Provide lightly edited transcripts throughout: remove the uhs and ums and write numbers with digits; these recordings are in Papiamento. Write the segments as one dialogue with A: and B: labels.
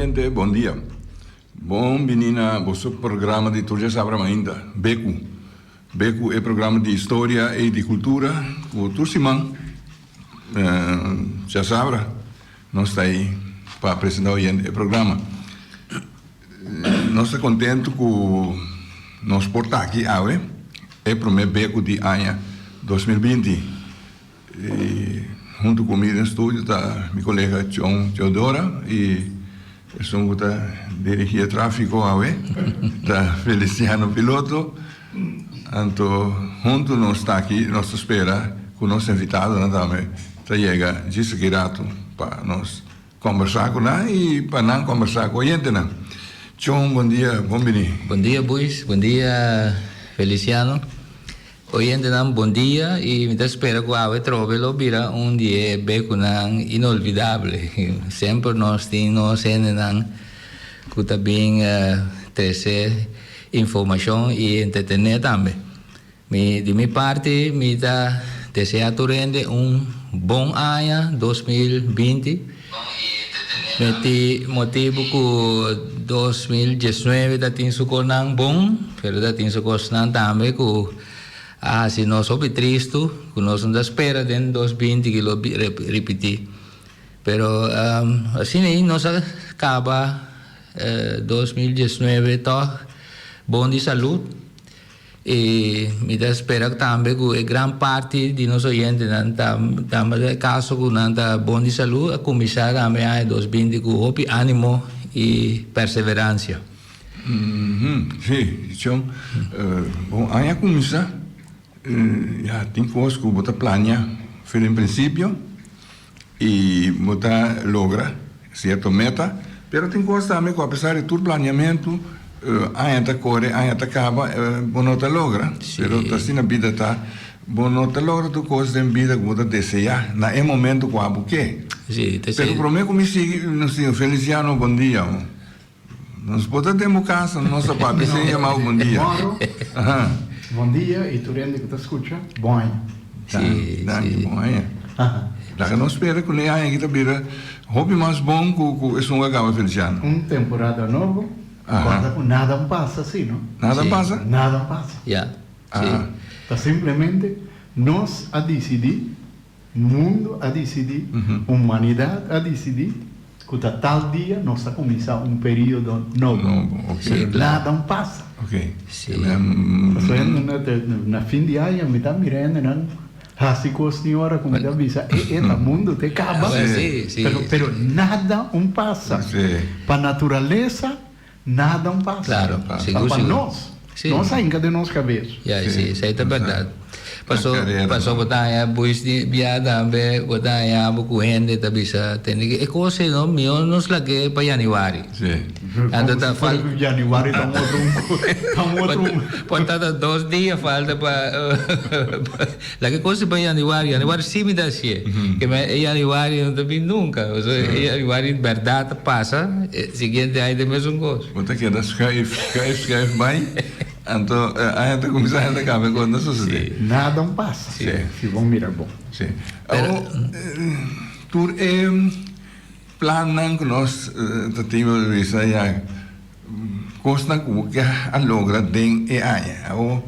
A: Oyente, bon dia. Bon bini na boso programa di Tur Djasabra Mainta, Beku. Beku e programa di historia i di kultura ku tur siman djasabra nos ta ei pa presenta oyente e programa. Nos ta kontentu ku nos por ta aki awe, e promé Beku di aña 2020. I huntu ku mi den studio ta mi kolega John Teodora i esun ku ta dirigí e tráfiko awe ta Feliciano Piloto. Anto huntu nos ta aki, nos ta spera ku nos invitadonan tambe ta yega djis aki ratu pa nos kombersá ku nan i pa nan kombersá ku oyentenan. John, bon dia, bon bini.
B: Bon dia Buis, bon dia Feliciano. Oyentenan bon dia y mi ta spera cu awe trobe lo bira un di e becunan inolvidable. Semper nos tin nos hendenan cu ta bin trece informacion y entretene tambe. Mi di mi parti mi ta desea tur hende un bon aña 2020. Mi tin motibu cu 2019 ta tin su cosnan bon, pero ta tin su cosnan tambe cu a haci nos hopi tristu, cu nos no ta spera den 2020 cu lo ripiti. Pero asina ei nos a caba 2019 tog bon di salud. I mi ta spera tambe ku e gran parti di nos oyentenan ta tambe ta e kaso ku nan ta bon di salú a kuminsá tambe aña 2020 ku hopi ánimo i perseveransia.
A: Sí, Chon. Bon aña a kuminsá, ya tin kos ku bo ta plania for den prinsipio. I bo ta logra sierto meta, pero tin kos tambe ku apesar di tur planeamentu, aña ta kore, aña ta kaba, bo no ta logra. Pero ta asina bida ta, bo no ta logra tur kos den bida ku bo ta deseá na e momento ku abo ke. Pero promé ku mi sigui, nos tin Feliciano, bon dia. Nos por ta den bo casa, nos ta papia sin yama bo bon dia.
C: Moro, bon dia y tur hende cu ta scucha, bon aña.
A: Sí, danki, bon aña. Laga nos spera cu e aña aki ta bira hopi mas bon cu cu esun cu a caba Feliciano.
C: Un temporada nobo, corda cu nada a pasa si, no?
A: Nada a pasa?
C: Nada a pasa.
B: Ya, sí.
C: Ta simplemente nos a dicidi. Mundu a disidí, humanidat a disidí ku ta tal dia nos ta kuminsá un periodo nobo. Pero nada no pasa. Pasobra na fin di aña mi ta mira hendenan hasi kos tin ora ku mi ta bisa e e ta mundu te kaba. Pero nada un pasa. Pa naturalesa nada un pasa. Pa nos. Nos a hinka den nos kabes.
B: Ya, si, esei ta bèrdat. Paso, paso bo ta haña buis di bia tambe, bo ta haña bo ku hende ta bisa tende ke e kos ei no, mihó nos lag'é pa yanüari.
A: Si.
B: Anto ta fal.
C: Yanüari ta un otro, ta un otro.
B: Por ta ta dos dia falta pa lag'é kos ei pa yanüari. Yanüari si mi ta hasié. Ke men e yanüari no ta bin nunka. Pasobra e yanüari bèrdat ta pasa, e siguiente aña ta e mesun kos.
A: Bo ta keda schuif, schuif, schuif bai. Anto aña ta kuminsá aña ta kaba e kos no sosodé.
C: Nada un pasa si bo mira bon.
A: Sí. Awor tur e plannan ku nos ta tin bo ta bisa ya kosnan ku bo ke a logra den e aña. Awor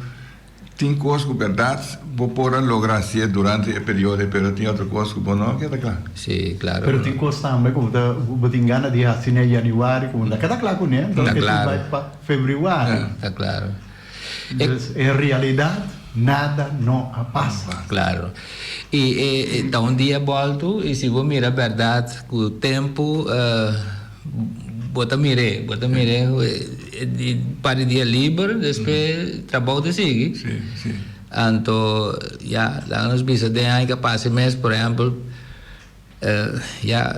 A: tin kos ku bèrdat bo por a logra hasié durante e periodo pero tin otro kos ku bo no a keda kla.
B: Sí, klaro.
C: Pero tin kos tambe ku bo ta bo tin gana di hasi na yanüari ku bo no ta keda kla kuné enton e tin bai pa Februari.
B: Ta claro.
C: Dus en realidad nada no a pasa.
B: Claro. Y e ta un dia bolto y si bo mira berdad cu tempo bo ta mir'é, bo ta mir'é di par di dia liber despues trabou ta sigui.
A: Sí, sí.
B: Anto ya laga nos bisa den aña cu a pasa mes por ehempel. Ya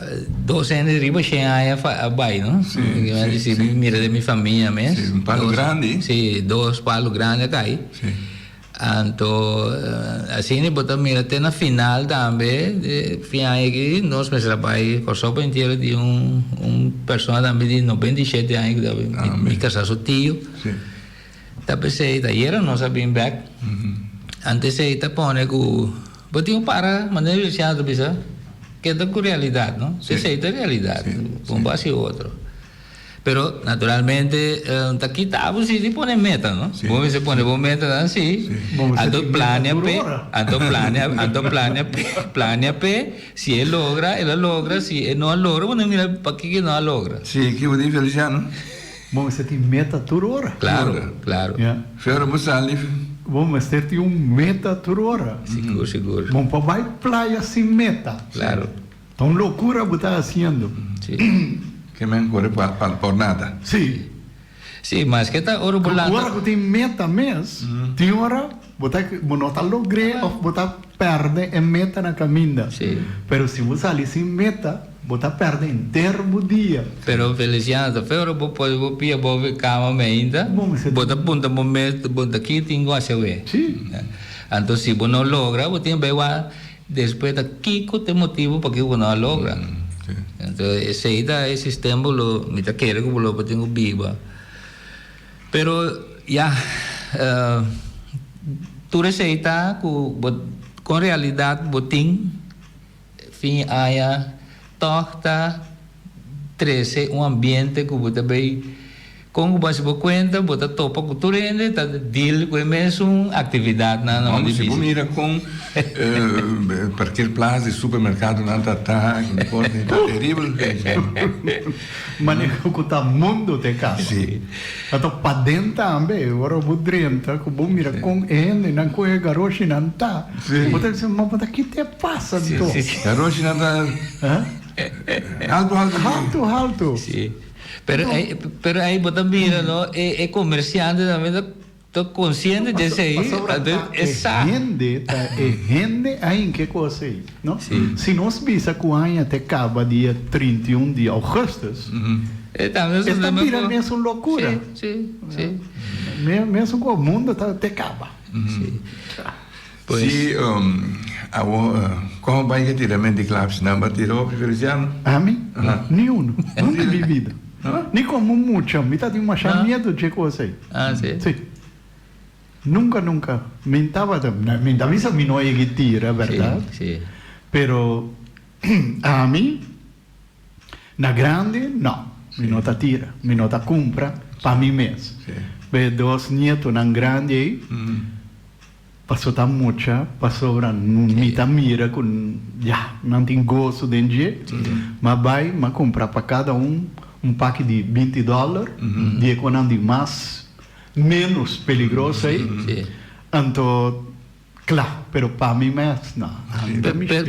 B: dos hende riba shen aña a bai no.
A: Sí, sí,
B: sí. Mi mira den mi famia mes.
A: Sí, un palo grandi.
B: Sí, dos palo grandi a kai.
A: Sí.
B: Anto asina bo ta mira te na final tambe, fin aña aki nos mester a bai Kòrsou pa entiero di un un persona tambe di 97 aña ku ta mi kasá su tio.
A: Sí.
B: Ta p'esei ta ayera nos a bin bek. Anto esei ta pone ku bo tin ku para manera Luciano ta bisa keda ku realidat no. Esei ta realidat un basi otro. Pero naturalmente ta kita bo si di pone meta no. Bo mester pone bo metanan si. Anto plania p'e, anto plania, anto plania p'e, plania p'e, si e logra el a logra, si e no a logra bo no mira pakiko e no a logra.
A: Si, ki bo di Feliciano?
C: Bo mester tin meta tur ora.
B: Claro, claro.
C: Ya.
A: Fero bo sali.
C: Bo mester tin un meta tur ora.
B: Sigur, sigur.
C: Bo por bai playa sin meta.
B: Claro.
C: Ta un locura bo ta haciendo.
B: Si.
A: Ke men kore pa pa por nada.
C: Si.
B: Si, maske ta ora bo lanta.
C: Ora ku tin meta mes, tin ora bo ta bo no ta logr'é of bo ta pèrdè e meta na kaminda.
B: Si.
C: Pero si bo sali sin meta, bo ta pèrdè henter bo dia.
B: Pero Feliciano, ta fe ora bo pone bo pia boven e kama meinta, bo ta punta bo mes, bo ta ki tin ku hasi awe?
C: Si.
B: Anto si bo no logra, bo tin bai wak Despues ta kiko ta e motibu pakiko bo no a logra. Enton esei ta e sistema ku lo mi ta kere ku bo lo por tin ku biba. Pero ya, tur esei ta ku bo kon realidat bo tin fin aña tòg ta trese un ambiente ku bo ta bay kon ku bo hasi bo kuenta bo ta topa ku tur hende ta deal ku e mesun aktividatnan na
A: Si bo mira kon parkeerplaats di supermerkadonan ta ta ta teribel.
C: Manera ku ta mundo te kaba.
A: Si.
C: Anto paden tambe ora bo drenta ku bo mira kon e hendenan ku e garoshinan ta bo ta bisa ma bo ta kite pasa anto.
A: Garoshinan ta. Haltu, haltu.
C: Haltu, haltu.
B: Sí. Pero ei, pero ei bo ta mira, no, e, e comerciante tambe ta, ta consciente di esei.
C: Pasobra ta
B: e
C: e
B: sa.
C: hende, ta e hende a hinca e cos ei, no?
B: Sí.
C: Si nos bisa cu aña te caba dia 31 di augustus,
B: E tambe
C: e ta bira mesun locura.
B: Sí, sí, sí.
C: Mesun cu mundo ta te caba.
B: Sí.
A: Si awo komo bai ke tira men di klaps nan ba tira hopi Feliciano?
C: Ami? Ni uno. Nunca en mi vida. Ni komo mucha. Mi ta tin masha miedo dje kos ei.
B: Ah, si?
C: Si. Nunca, nunca. Mi tabata, mi ta bisa mi no yega tira, berdad?
B: Si, si.
C: Pero ami. Na grandi, no. Mi no ta tira. Mi no ta cumpra pa mi mes. Be dos nietonan grandi ei, paso ta mucha, pasobra mi ta mira cu ya, nan tin goso den dje. M'a bai, m'a cumpra pa cada un un paki di binti dollar, di e conan di mas menos peligroso ei. Anto. Kla, pero pa mi mes no.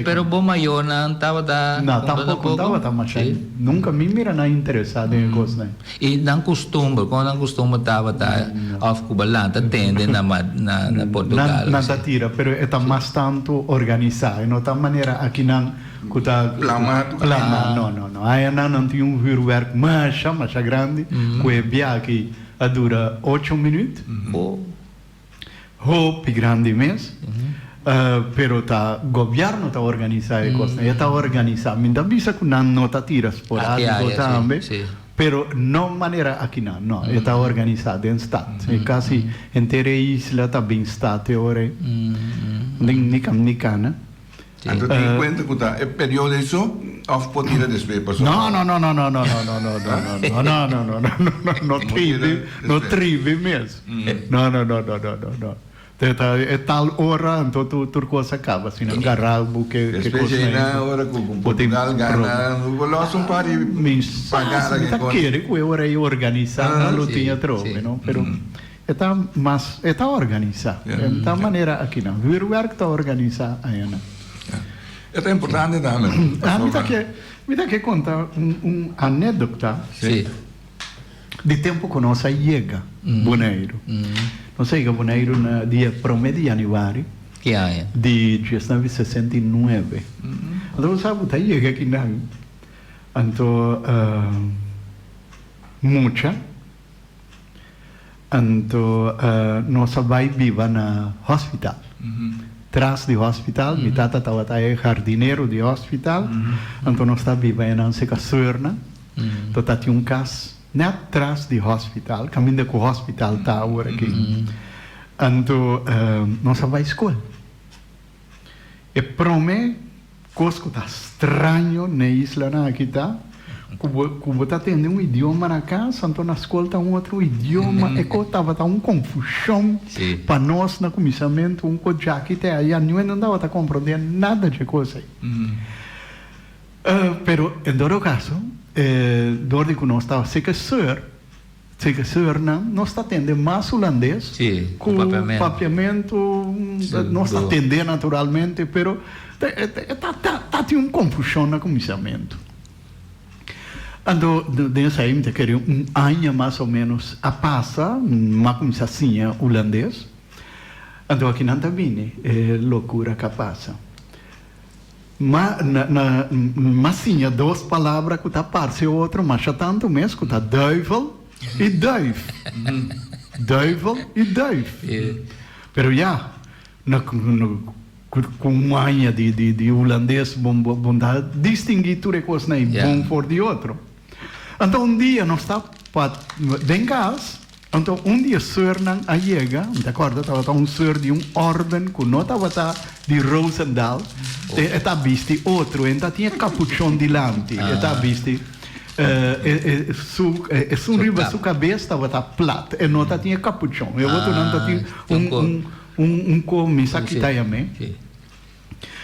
B: Pero bo mayornan tabata
C: No, tampoco tabata masha. Nunca mi mira nan interesa den e cosnan.
B: Y nan custumber, con nan custumber tabata of cu bo lanta tende na na Portugal?
C: Nan ta tira, pero e ta mas tanto organisa. E no ta manera akinan cu ta
A: Plama.
C: Plama, no, no, no. Ayanan nan tin un vuurwerk masha, masha grandi cu e biaha a dura ocho minuut. Hopi grandi mes, pero ta gobierno ta organisa e cosnan, e ta organisa. Mi ta bisa cu nan no ta tira sporadico tambe, pero no manera akinan, no, e ta organisa den stad. E casi henter e isla ta bin stad e ora ei, den nica nicana.
A: Anto tin cuenta cu ta e periodo ei so of por tira despues pasobra.
C: No no no no no no no no no no no no no no no no tribi no tribi mes no no no no no no no te ta e tal ora anto tur tur cos a caba si nan gara bo ke ke
A: Despues
C: cos
A: ei na ora cu cu Portugal gana bo los un par di
C: Mi
A: pagada
C: mi
A: ke
C: ta
A: cos.
C: kere cu e ora ei organisa nan lo tin atrobe no pero E ta mas, e ta organisá. E ta manera akinan. Vuurwerk ta organisá ayanan.
A: E ta importante tambe.
C: Ah, mi ta ke, mi ta ke konta un, un anedokta.
B: Sí.
C: Di tempu ku nos a yega Boneiru. Nos a yega Boneiru na dia promé di yanüari.
B: Ki aña?
C: Di diesnuebe 69. Anto bo sa bo ta yega akinan. Anto mucha. Anto nos a bai biba na hospital. Tras di hospital, mi tata tabata e hardinero di hospital, anto nos ta biba enan cerca Surna. Anto ta tin un cas net tras di hospital, caminda cu hospital ta awor aki. Anto nos a bai scol. E prome cos cu ta straño n'e islanan aki ta. Ku bo ku bo ta tende un idioma na kas, anto na skol ta un otro idioma. E kos tabata un konfushon pa nos na kuminsamentu. Un kos djaki te aya, niun hende no tabata komprondé nada dje kos ei. Pero en todo kaso, dor di ku nos ta seke seur, seke seurnan, nos ta tende mas hulandes ku papiamentu. Nos ta tende naturalmente, pero ta tin un konfushon na kuminsamentu. Anto den esei mi ta kere un aña mas o menos a pasa, mi a kuminsá siña hulandes. Anto akinan ta bini e lokura ku a pasa. Ma na na m'a siña dos palabra ku ta parse otro masha tantu mes ku ta duivel i duif. Duivel i duif. Pero ya, na na ku ku un aña di di di hulandes bo bo bo ta distinguí tur e kosnan ei bon for di otro. Anto un dia nos ta pa den kas. Anto un di e soeurnan a yega, mi ta kòrda tabata un soeur di un órden ku no tabata di Roosendaal, e ta bisti otro, e ta tin e kapuchon dilanti, e ta bisti su esun riba su kabes tabata plat, e no ta tin e kapuchon, e otronan ta tin un un un ko mi sa kita yam'é.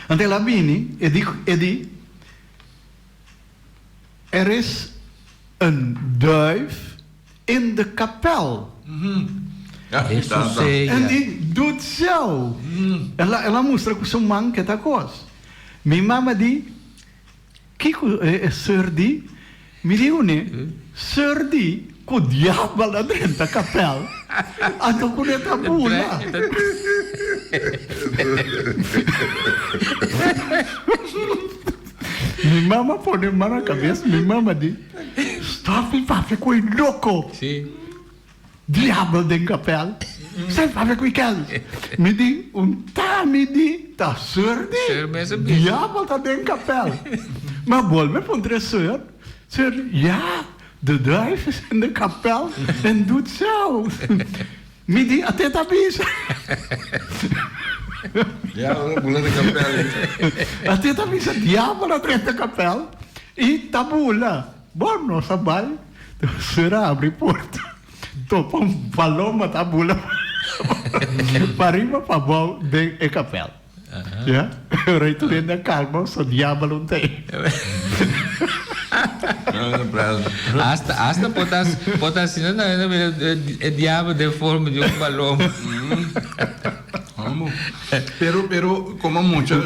C: Anto el a bini, e di e di, Er is een duif in de kapel. En di doet zo. El a, el a mustra ku su man ke ta kos. Mi mama di, Kiko e seur di? Mi di une, Seur di ku diabel a drenta kapel, anto ku ne ta bula. Mi mama pone man na kabes, mi mama di, Stop di papia ku e loko.
B: Sí.
C: Diabel den kapel. Stop di papia ku e kel. Mi di, un ta mi di, ta seur di.
B: Seur mes a bisa.
C: Diabel ta den kapel. Mi a bolbe puntra e seur. Seur, ja, de duif is in de kapel en doet zo. Mi di, a te ta bisa.
A: Diabel a bula den kapel.
C: A te ta bisa, diabel a drenta kapel i ta bula. Bon, nos a bai. Seur a abri porta, topa un paloma ta bula pariba pabou den e kapel. Ya, ora i tur hende a kalma, so diabel un ta ei.
B: Hasta, hasta por ta, por ta asina tambe ta mira e diabel den forma di un paloma.
A: Amo. Pero, pero como mucha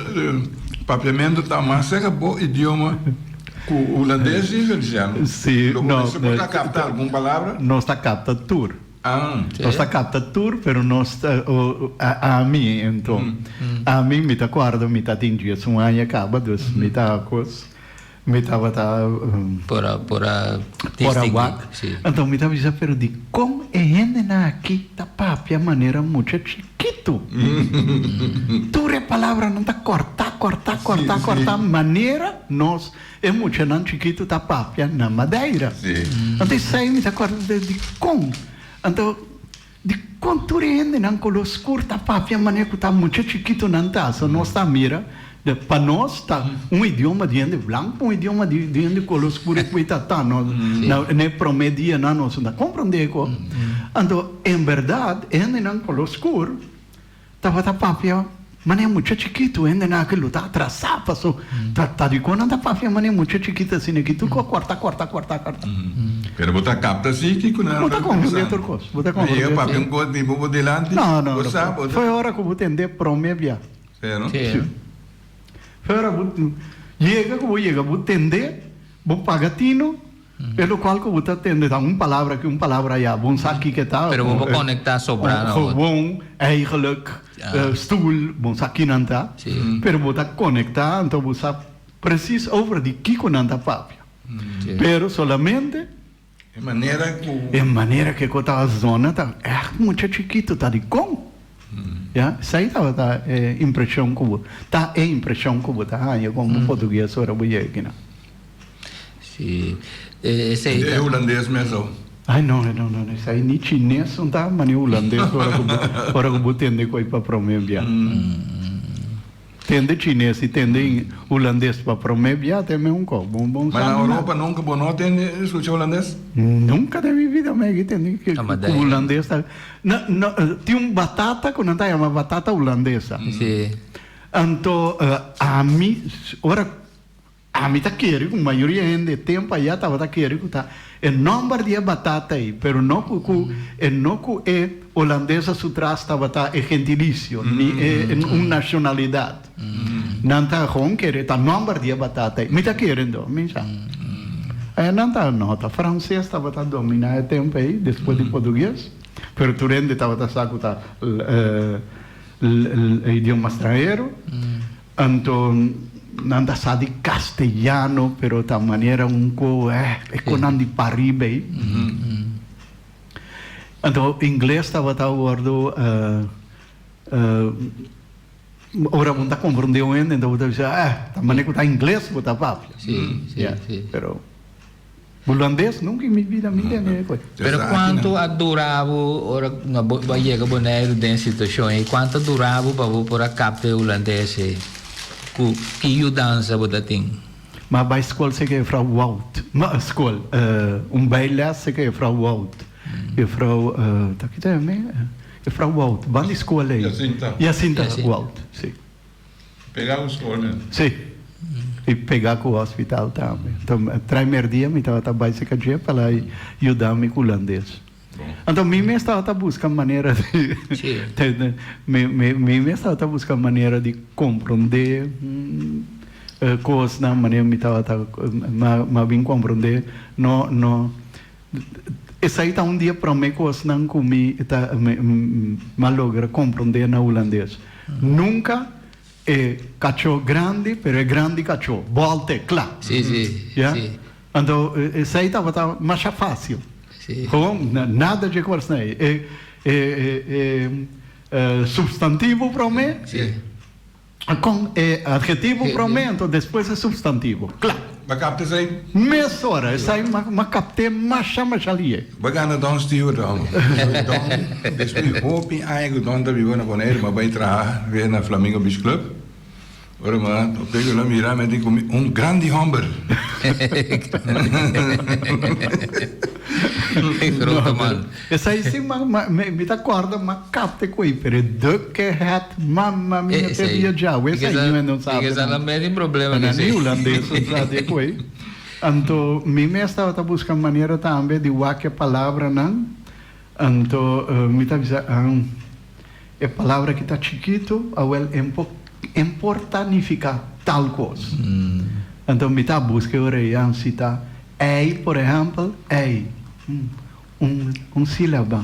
A: papiamento ta mas cerca bo idioma cu hulandes, si, Feliciano?
C: Si,
A: Lo
C: no.
A: bo ta capta algun palabra?
C: Nos ta capta tur.
A: Ah.
C: Nos ta capta tur, pero nos ta, ami enton, ami mi ta cuarda mi ta tin diesun aña caba, dus mi ta cos, mi tabata
B: Por a, por a
C: por a
B: distingui,
C: wak.
B: si.
C: Anto mi ta bisa, pero dicon e hendenan aki ta papia manera mucha chikitu? Tur e palabranan ta corta, corta, corta, corta, manera nos E muchanan chikitu ta papia na Madeira. Anto esei mi ta kòrda dikon. Anto dikon tur e hendenan koló skur ta papia manera ku ta mucha chikitunan ta. So nos ta mira pa nos ta un idioma di hende blanku, un idioma di hende koló skur e ku ta ta no. Na e promé dianan nos no ta komprondé ko. Anto en bèrdat e hendenan koló skur. Tabata papia manera mucha chikitu, hendenan aki lo ta atrasá paso ta ta dikon nan ta papia manera mucha chikitu asina aki tur kos kòrta kòrta kòrta kòrta.
A: Pero bo ta kapta si kiko nan
C: Bo ta
A: ta
C: konfundé
A: pensando.
C: tur kos, bo ta
A: Mi
C: konfundé
A: yega
C: tur.
A: papia un kos di bo bo dilanti,
C: No, no,
A: bo
C: no,
A: sa bo ta.
C: Foi ora ku bo tende promé bia.
A: Sí, no?
B: Sí.
C: Sí. Foi ora bo yega ku bo yega bo tende, bo paga tino. E lokual ku bo ta tende ta un palabra aki, un palabra aya. Bo no sa kiko e ta.
B: Pero bo por konektá sobrá na otro.
C: Gewoon, eigenlijk, stoel, bo no sa kinan ta. Pero bo ta konektá, anto bo sa presis over di kiko nan ta papia. Pero solamente.
A: E manera ku.
C: E manera ku e kos ta zona ta ègt mucha chikitu, ta dikon. Ya, esei tabata e impreshon ku bo, ta e impreshon ku bo ta haña komo portugues ora bo yega akinan.
B: Sí, esei
A: E
B: ta.
A: hulandes mes au.
C: Ai no, no, no, esei ni chines no ta, ma ni hulandes ora ku bo, ora ku bo tende ku ei pa prome bia. Tende chines y tende hulandes pa prome bia te me un ko. Bon bon
A: Ma na Europa nunca bo no a tende scucha hulandes?
C: Nunca den mi vida mi a tende ku hulandes ta. No, no, tin un batata ku nan ta yama batata hulandesa.
B: Si.
C: Anto ami ora Ami ta kere ku mayoria hende e tempu ayá tabata kere ku ta e nòmber di e batata ei, pero no ku ku e no ku e holandesa su tras tabata e gentilisio ni e un nashonalidat. Nan ta gewoon kere ta nòmber di e batata ei. Mi ta kere endo, mi sa. Aya nan ta nota franses tabata dominá e tempu ei despues di portugues, pero tur hende tabata sa ku ta e idioma stranhero. Anto nan ta sa di castellano pero ta manera un ko eh e konan di pariba ei. Anto ingles tabata wordo ora bo ta comprende un hende bo ta bisa eh ta manera ku ta ingles bo ta papia. Pero Hulandes nunca en mi vida mi tende e koe.
B: Pero cuanto a dura bo ora bo a yega Boneiru den situacion ei? Cuanto a dura bo pa bo por a capta e Hulandes ei? Cu ki yudansa bo ta tin?
C: Mi a bai scol cerca juffrouw Wout. No scol, un bijles cerca juffrouw Wout. Juffrouw, ta kita yama? Juffrouw Wout, ban di scol ei.
A: Jacinta.
C: Jacinta Wout, si.
A: Pegá ku skol mes.
C: Sí. I pegá ku hospital tambe. Anto trai merdia mi tabata bai serka dje pa la yuda mi ku hulandes. Anto mi mes tabata buska manera di mi mes tabata buska manera di komprondé kosnan manera mi tabata mi a bin komprondé no no esei ta un di e promé kosnan ku mi ta mi a logra komprondé na hulandes. Nunca e cachó grandi, pero e grandi cachó. Bolte, cla.
B: Sí, sí,
C: Ya?
B: sí.
C: Anto, esey tabata masha fácil.
B: Sí.
C: Gewoon, nada dje cosnan ey. E, e, e, e substantivo promé.
B: Sí.
C: Con e adjetivo promé, anto despues e substantivo. Cla.
A: Bo a capta esey?
C: Mesora, esey m'a capt'é masha masha lié.
A: Bo a gana Don Stewart amo. Don, despues di hopi aña cu Don ta biba na Boneiru, m'a bay traha weer na Flamingo Beach Club. Ora m'a tope cu el a mira mi a di cu mi, un grandi homber.
B: Grote man.
C: Esei si mi ta corda m'a capte cu ei, pero e dukke het Mamma mia te dia djawe esei niun no sabi
B: Esei tambe tin problema
C: ku esei. Ni hulandes no sa di ku ei. Anto mi mes tabata buska manera tambe di wak e palabranan. Anto mi ta bisa e palabra aki ta chikitu awel e por ta nifiká tal kos. Anto mi ta buska e ora ei si ta ei por ehèmpel ei. Un sílaba.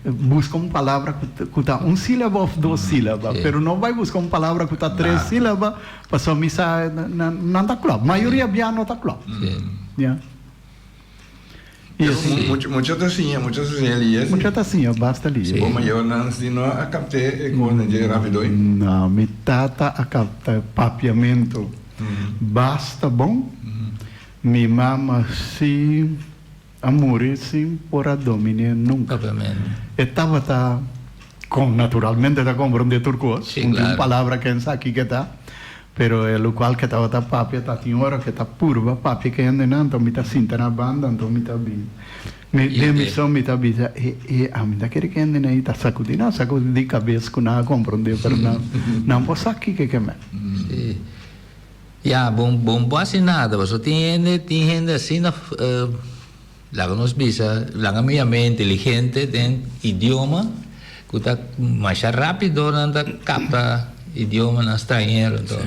C: Buska un palabra ku ta un sílaba òf dos sílaba. Pero no bai buska un palabra ku ta tres sílaba, pasobra mi sa nan ta klòp. Mayoria bia no ta klòp. Ya.
A: I asina. Mucha ta siña, mucha ta siña lié si.
C: Mucha ta siña basta lié.
A: Bo mayornan si no a kapt'é e kosnan dje rápido ei?
C: No, mi tata a kapta papiamentu basta bon. Mi mama si. A muri sin por a domin'é nunca.
B: Obviamente.
C: E tabata con naturalmente ta comprende tur cos,
B: Sí,
C: un tin
B: claro.
C: palabra ken sa kico ta, pero e locual ke tabata papia ta tin ora ke ta purba papia ke hendenan, anto mi ta sinta na banda, anto mi ta bin mi den mi son mi ta bisa e e ami ta kere ke hendenan ei ta sacudi nan sacudi cabes cu nan a comprende pero nan nan por sa kico ke men.
B: Sí. Ya, bon, bon por hasi nada, pasobra tin hende, tin hende asina, laga nos bisa, laga mi yam'é inteligente den idioma, ku ta masha rápido nan ta kapta idiomanan stranhero anto.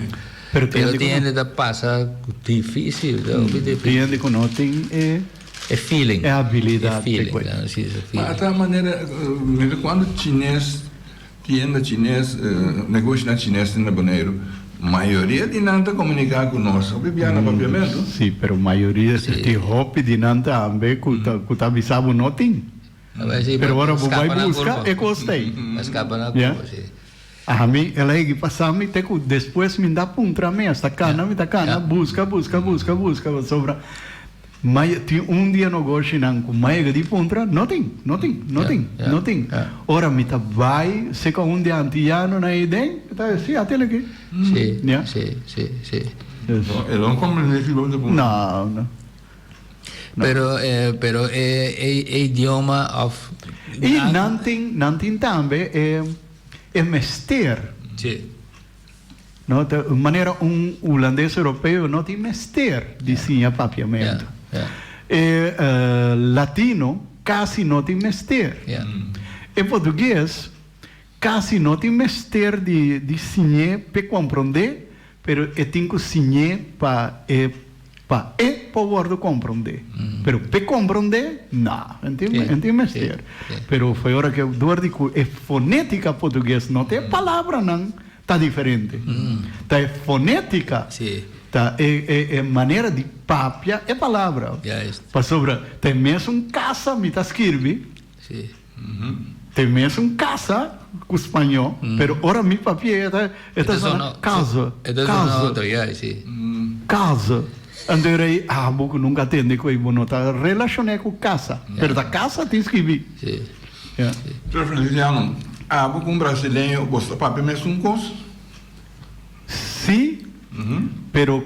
C: Pero tin
B: Pero
C: hende ku
B: tin
C: no.
B: hende ta pasa difísil, ta hopi
C: Tin
B: difísil.
C: hende ku no tin e.
B: E feeling.
C: E habilidat
B: E feeling,
C: te kue.
B: si, e
A: Ma
B: feeling.
A: ta manera, mira kuando chines. Tienda chines, negoshinan chines tin na Boneiru, mayoria di nan ta komuniká ku nos hopi bia na papiamentu.
C: Sí, pero mayoria tin hopi di nan tambe ku ta ku ta bisa bo no tin. Pero ora bo bai buska e kos ta ei. Ya. Ami el a higi pasa mi te ku despues mi da puntra mi hasta kana mi ta kana buska buska buska buska pasobra. M'a tin un di e nogoshinan ku m'a yega di puntra, no tin, no tin, no tin, no tin. Ora mi ta bai seka un di e antiyanonan ei den, e ta si, a tele aki.
B: Si, si, si, si.
A: E lo no komprendé si bo ta puntra.
C: No, no.
B: Pero, pero e, e idioma òf.
C: I nan tin, nan tin tambe e, e mester.
B: Si.
C: No ta manera un hulandes europeo no tin mester di siña papiamentu. E latino kasi no tin mester. E portugues kasi no tin mester di di siñ'é p'e komprondé, pero e tin ku siñ'é pa e pa e por wòrdu komprondé. Pero p'e komprondé, no, e no tin mester. Pero foi ora ke dor di ku e fonétika portugues no ta e palabranan Ta diferente. Ta e fonética. Ta e e e manera di papia e palabra. Pasobra ta e mesun casa mi ta skirbi. Ta e mesun casa cu spañó, pero ora mi papia e ta e ta sona casa, casa, casa. Anto e rei, ah, bo cu nunca a tende cu ei bo no ta relacion'é cu casa, pero ta casa tin skirbi.
A: Pero Feliciano, abo ku un brasileño boso ta papia mesun kos?
C: Sí, pero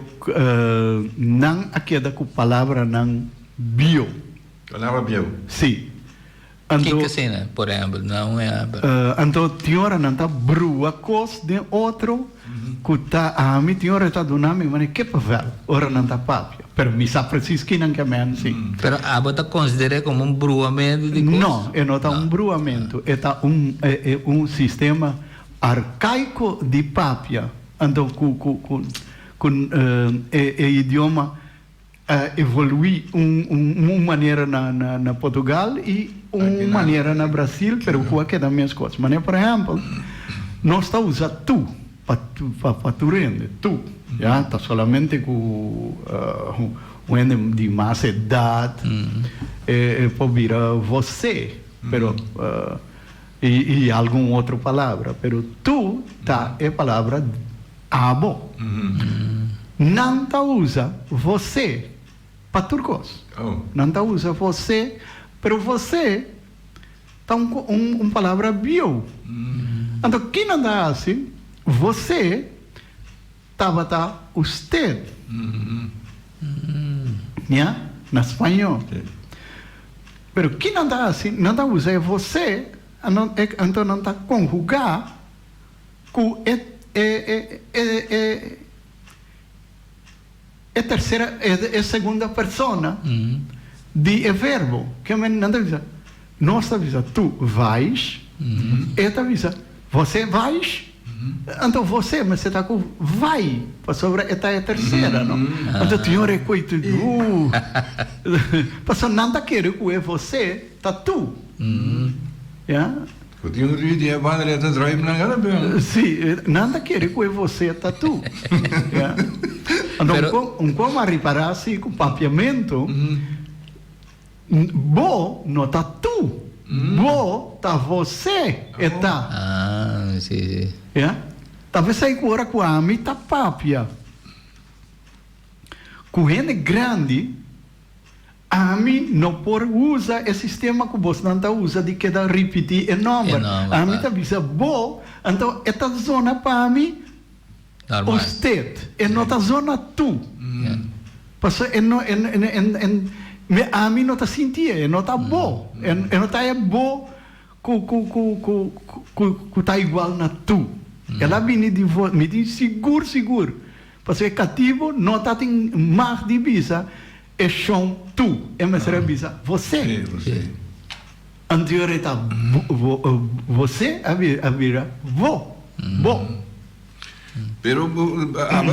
C: nan a keda ku palabranan bieu.
A: Palabra bieu?
C: Sí.
B: Kiko asina, por ehèmpel? Duna un ehèmpel.
C: Anto tin ora nan ta brua kos den otro ku ta ami tin ora e ta duna mi manera kippenvel ora nan ta papia. Pero mi sa precies kinan ke men si.
B: Pero abo ta consider'é como un bruamento di cos?
C: No, e no ta un bruamento. E ta un e un sistema arcaico di papia. Anto cu cu cu cu e e idioma a evolui un un un manera na na na Portugal y un manera na Brasil, pero cu a keda mescos. Manera por ehempel, nos ta usa tu. Pa pa tur hende, tu, ya, ta solamente ku un hende di mas edat e por bira vosé, pero i i algun otro palabra, pero tu ta e palabra abo. Nan ta usa vosé pa tur kos. Nan ta usa vosé, pero vosé Ta un un palabra bieu. Anto ki nan ta hasi? Vosé tabata usted. Ya, na spañó. Pero ki nan ta hasi? Nan ta usa e vosé, anto nan ta konhugá ku e e e e E tercera, e segunda persona di e verbo. Ke men nan ta bisa? Nos ta bisa tu vais, e ta bisa você vais. Anto você mester ta ku vai, pasobra e ta e tercera, no? Anto tin ora e koe tu di, uh, pasobra nan ta kere ku e você ta tu. Ya.
A: Ku tin un riu di e banda ta drive nan kada bes.
C: Si, nan ta kere ku e vosé ta tu. Ya. Anto un ko un ko a ripará si ku papiamentu bo no ta tu, bo ta vosé e ta.
B: Ah, si, si.
C: Ya. Ta p'esei ku ora ku ami ta papia ku hende grandi, Ami no por usa e sistema ku bosnan ta usa di keda ripití e nòmber. Ami ta bisa bo, anto e ta zona pa mi usted, e no ta zona tu. Pasobra e no, ami no ta sintié, e no ta bo, e no ta e bo ku ku ku ku ku ku ta igual na tu. El a bini di vo, mi tin sigur sigur, pasobra e katibu no ta tin mag di bisa E shon tu, e mester a bisa vosé.
A: Sí, vosé.
C: Anterior e ta vosé a bira vo, bo.
A: Pero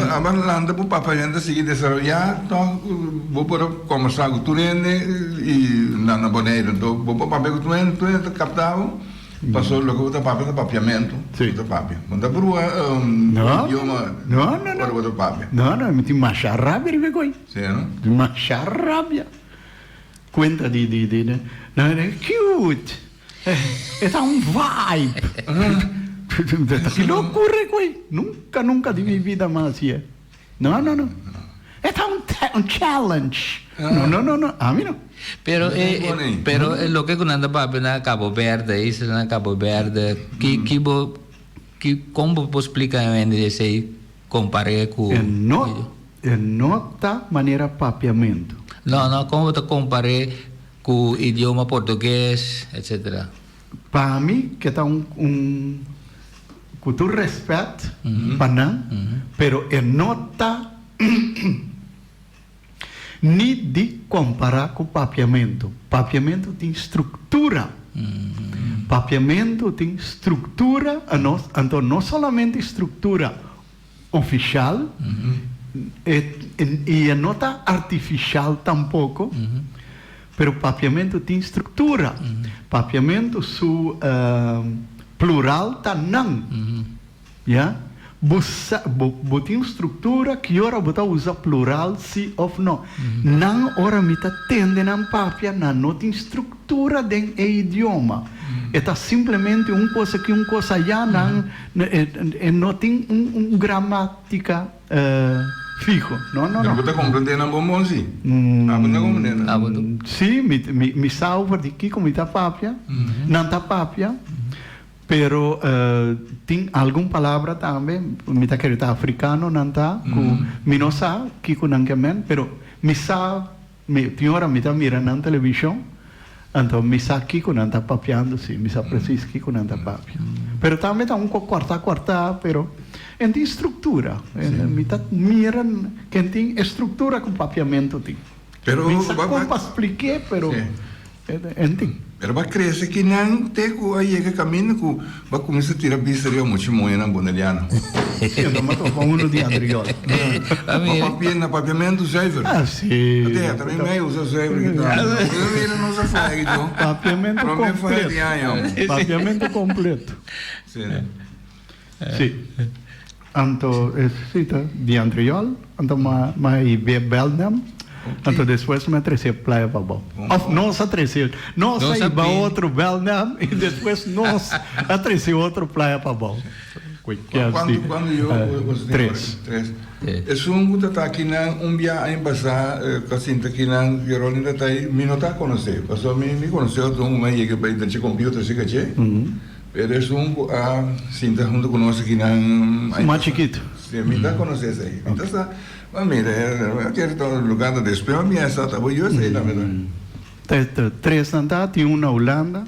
A: aba lanta bo papiamento a sigui desaroyá tòg bo por a kòmbersá ku tur hende i na Boneiru. Anto bo por papia ku tur hende, tur hende ta kapta bo. Paso loke bo ta papia ta papiamentu.
C: Sí.
A: Bo ta papia. Bo no ta brua idioma
C: No, no, no.
A: ora bo ta papia.
C: No, no, mi tin masha rabia riba e koi.
A: Sí, no?
C: Tin masha rabia. Cuenta di, di, di, di, no, no, cute. E ta un vibe. Ta ki locura e koi. Nunca, nunca di mi vida mi a haci'e. No, no, no. E ta un challenge. No, no, no, no, ami no.
B: Pero e, pero e loke ku nan ta papia na Cabo Verde, isla na Cabo Verde, ki, ki bo, ki, kon bo por splika e hende esei kompar'é ku.
C: E no, e no ta manera papiamentu.
B: No, no, kon bo ta kompar'é ku idioma portugues, etcetera?
C: Pa mi ke ta un, un, ku tur rèspèt pa nan, pero e no ta. Ni di kompará ku papiamentu. Papiamentu tin struktura. Papiamentu tin struktura, anto no solamente struktura ofishal, i e no ta artifishal tampoko, pero papiamentu tin struktura. Papiamentu su plural ta nan. Ya. Bo sa, bo, bo tin un struktura ki ora bo ta usa plural si òf no. Nan ora mi ta tende nan papia, nan no tin struktura den e idioma. E ta simplemente un kos aki, un kos ayá, nan e no tin un un gramátika fiho. No, no,
A: Pero
C: no.
A: bo ta komprendé nan bon bon si? Abo no ta komprendé nan?
B: Abo no.
C: Si, mi mi mi sa over di kiko mi ta papia, nan ta papia. Pero tin algun palabra tambe, mi ta kere ta africano nan ta, cu mi no sa kico nan ke men, pero mi sa, mi tin ora mi ta mira nan television, anto mi sa kico nan ta papiando si, mi sa precies kico nan ta papia. Pero tambe ta un co corta corta, pero en tin structura, mi ta mira ken tin e structura cu papiamento tin.
A: Pero
C: Mi sa con pa spliké, pero en tin.
A: Pero ba crece ki nan te cu a yega caminda cu ba cuminsa tira bista riba mucha muhernan boneriano.
C: Sí, anto m'a topa uno di Andriol.
A: Ba papia na papiamento zuiver.
C: Ah, sí.
A: Ate, ata mi mei usa zuiver ki ta. Pero mira nos a faya ki jo.
C: Papiamento
A: Prome faya di aña.
C: completo. Papiamento completo.
A: Sí.
C: Sí. Anto e sí ta di Antriol, anto m'a m'a i be Belnem, anto despues mi a trece Playa Pabou. Of nos a trece, nos a iba otro Belnem i despues nos a trece otro Playa Pabou.
A: Cuanto cuanto yo
C: Tres.
A: Tres. Esun cu ta ta akinan un bia aña pasa ta sinta akinan Gerolin ta ta ahi mi no ta conoce pasobra mi mi conoce otro un cu mi a yega bay den computer si cache. Pero esun ku a sinta huntu ku nos aki nan.
C: Su mas chikitu.
A: Si, mi ta konosé esei. Mi ta sa, ma mira, e kier ta un lugá ta despues, ma mi a sa ta bo yu esei tambe
C: ta. Ta tres nan ta, tin un na Hulanda,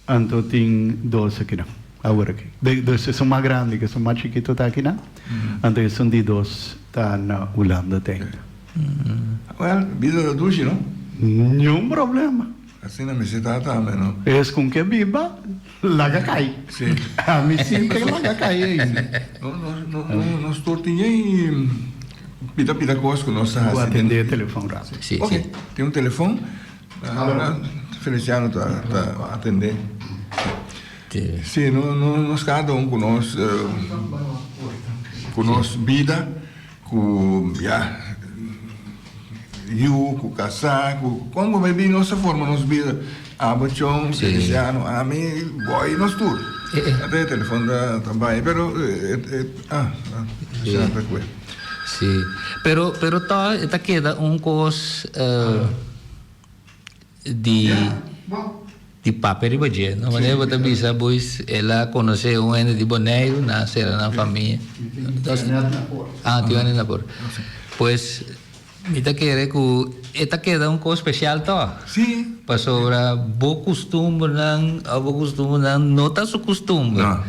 C: anto tin dos aki nan, awor aki. Dus esun mas grandi ku esun mas chikitu ta aki nan, anto esun di dos ta na Hulanda te ainda.
A: Wèl, bida ta dushi, no?
C: Niun problema.
A: Asina mester ta tambe no.
C: Es con ke biba laga cay.
A: Si.
C: Ami siempre laga cay ey.
A: No no no nos tur tin ey pita pita cos cu nos ta haci.
C: Bo atende e telefon rato.
B: Si
A: si. Tin un telefon. Feliciano ta ta atende. Si no no nos cada un cu nos cu nos bida. Ku ya yu, ku kasá, ku kon ku maybe nos ta forma nos bida. Abo chon, Feliciano, ami, boy, nos tur. Ata e telefon ta ta bai, pero e ah, Feliciano ta kue.
B: Sí, pero pero tòg e ta keda un kos di di papia riba dje no manera bo ta bisa boys el a conoce un hende di Boneiru nan a cera nan famia ah tin hende na por pues mi ta kere cu e ta keda un cos special toch pasobra bo custumbernan of bo custumbernan no ta su custumber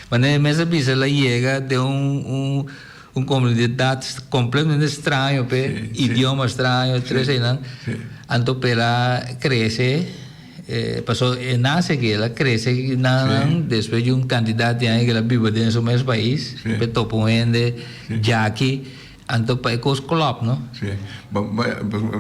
B: manera e mes a bisa el a yega den un Un comunidad completamente straño p'e, idioma straño, tur eseinan. Anto p'el a crece, paso e nace aki, el a crece nan, despues di un cantidad di aña cu el a biba den su mes pais, p'e topa un hende djaki, anto pa e cos klop, no?
A: Sí.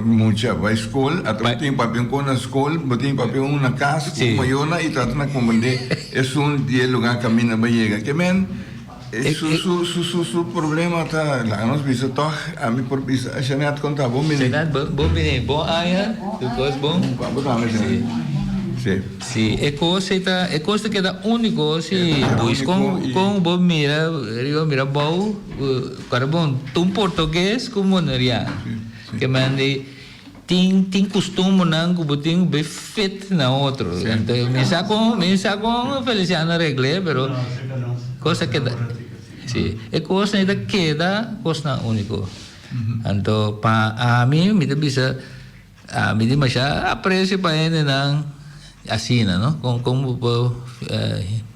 A: Mucha bai scol, ata bo tin papia un cos na scol, bo tin papia un na cas cu mayornan y trata na comprende esun di e lugar caminda bo yega. Ke men Su su su su su problema ta laga nos bisa tog ami por bisa a Jeanette kon ta bon bini.
B: Jeanette bon bini bon aña tur kos bon.
A: Bo tambe Jeanette. Si.
B: Si, e kos ei ta, e kos ta keda úniko si Buis. Kon, kon bo mira riba mira abou, kòrda bon, ta un portoges ku un boneriano. Ke men di tin, tin kustumbernan ku bo tin ku bai fit na otro. Anto mi sa kon, mi sa kon Feliciano a regl'é, pero kos ta keda, si, e kosnan ei ta keda kosnan úniko. Anto pa ami, mi ta bisa. Mi tin masha aprecio pa hendenan asina, no? Con con bo por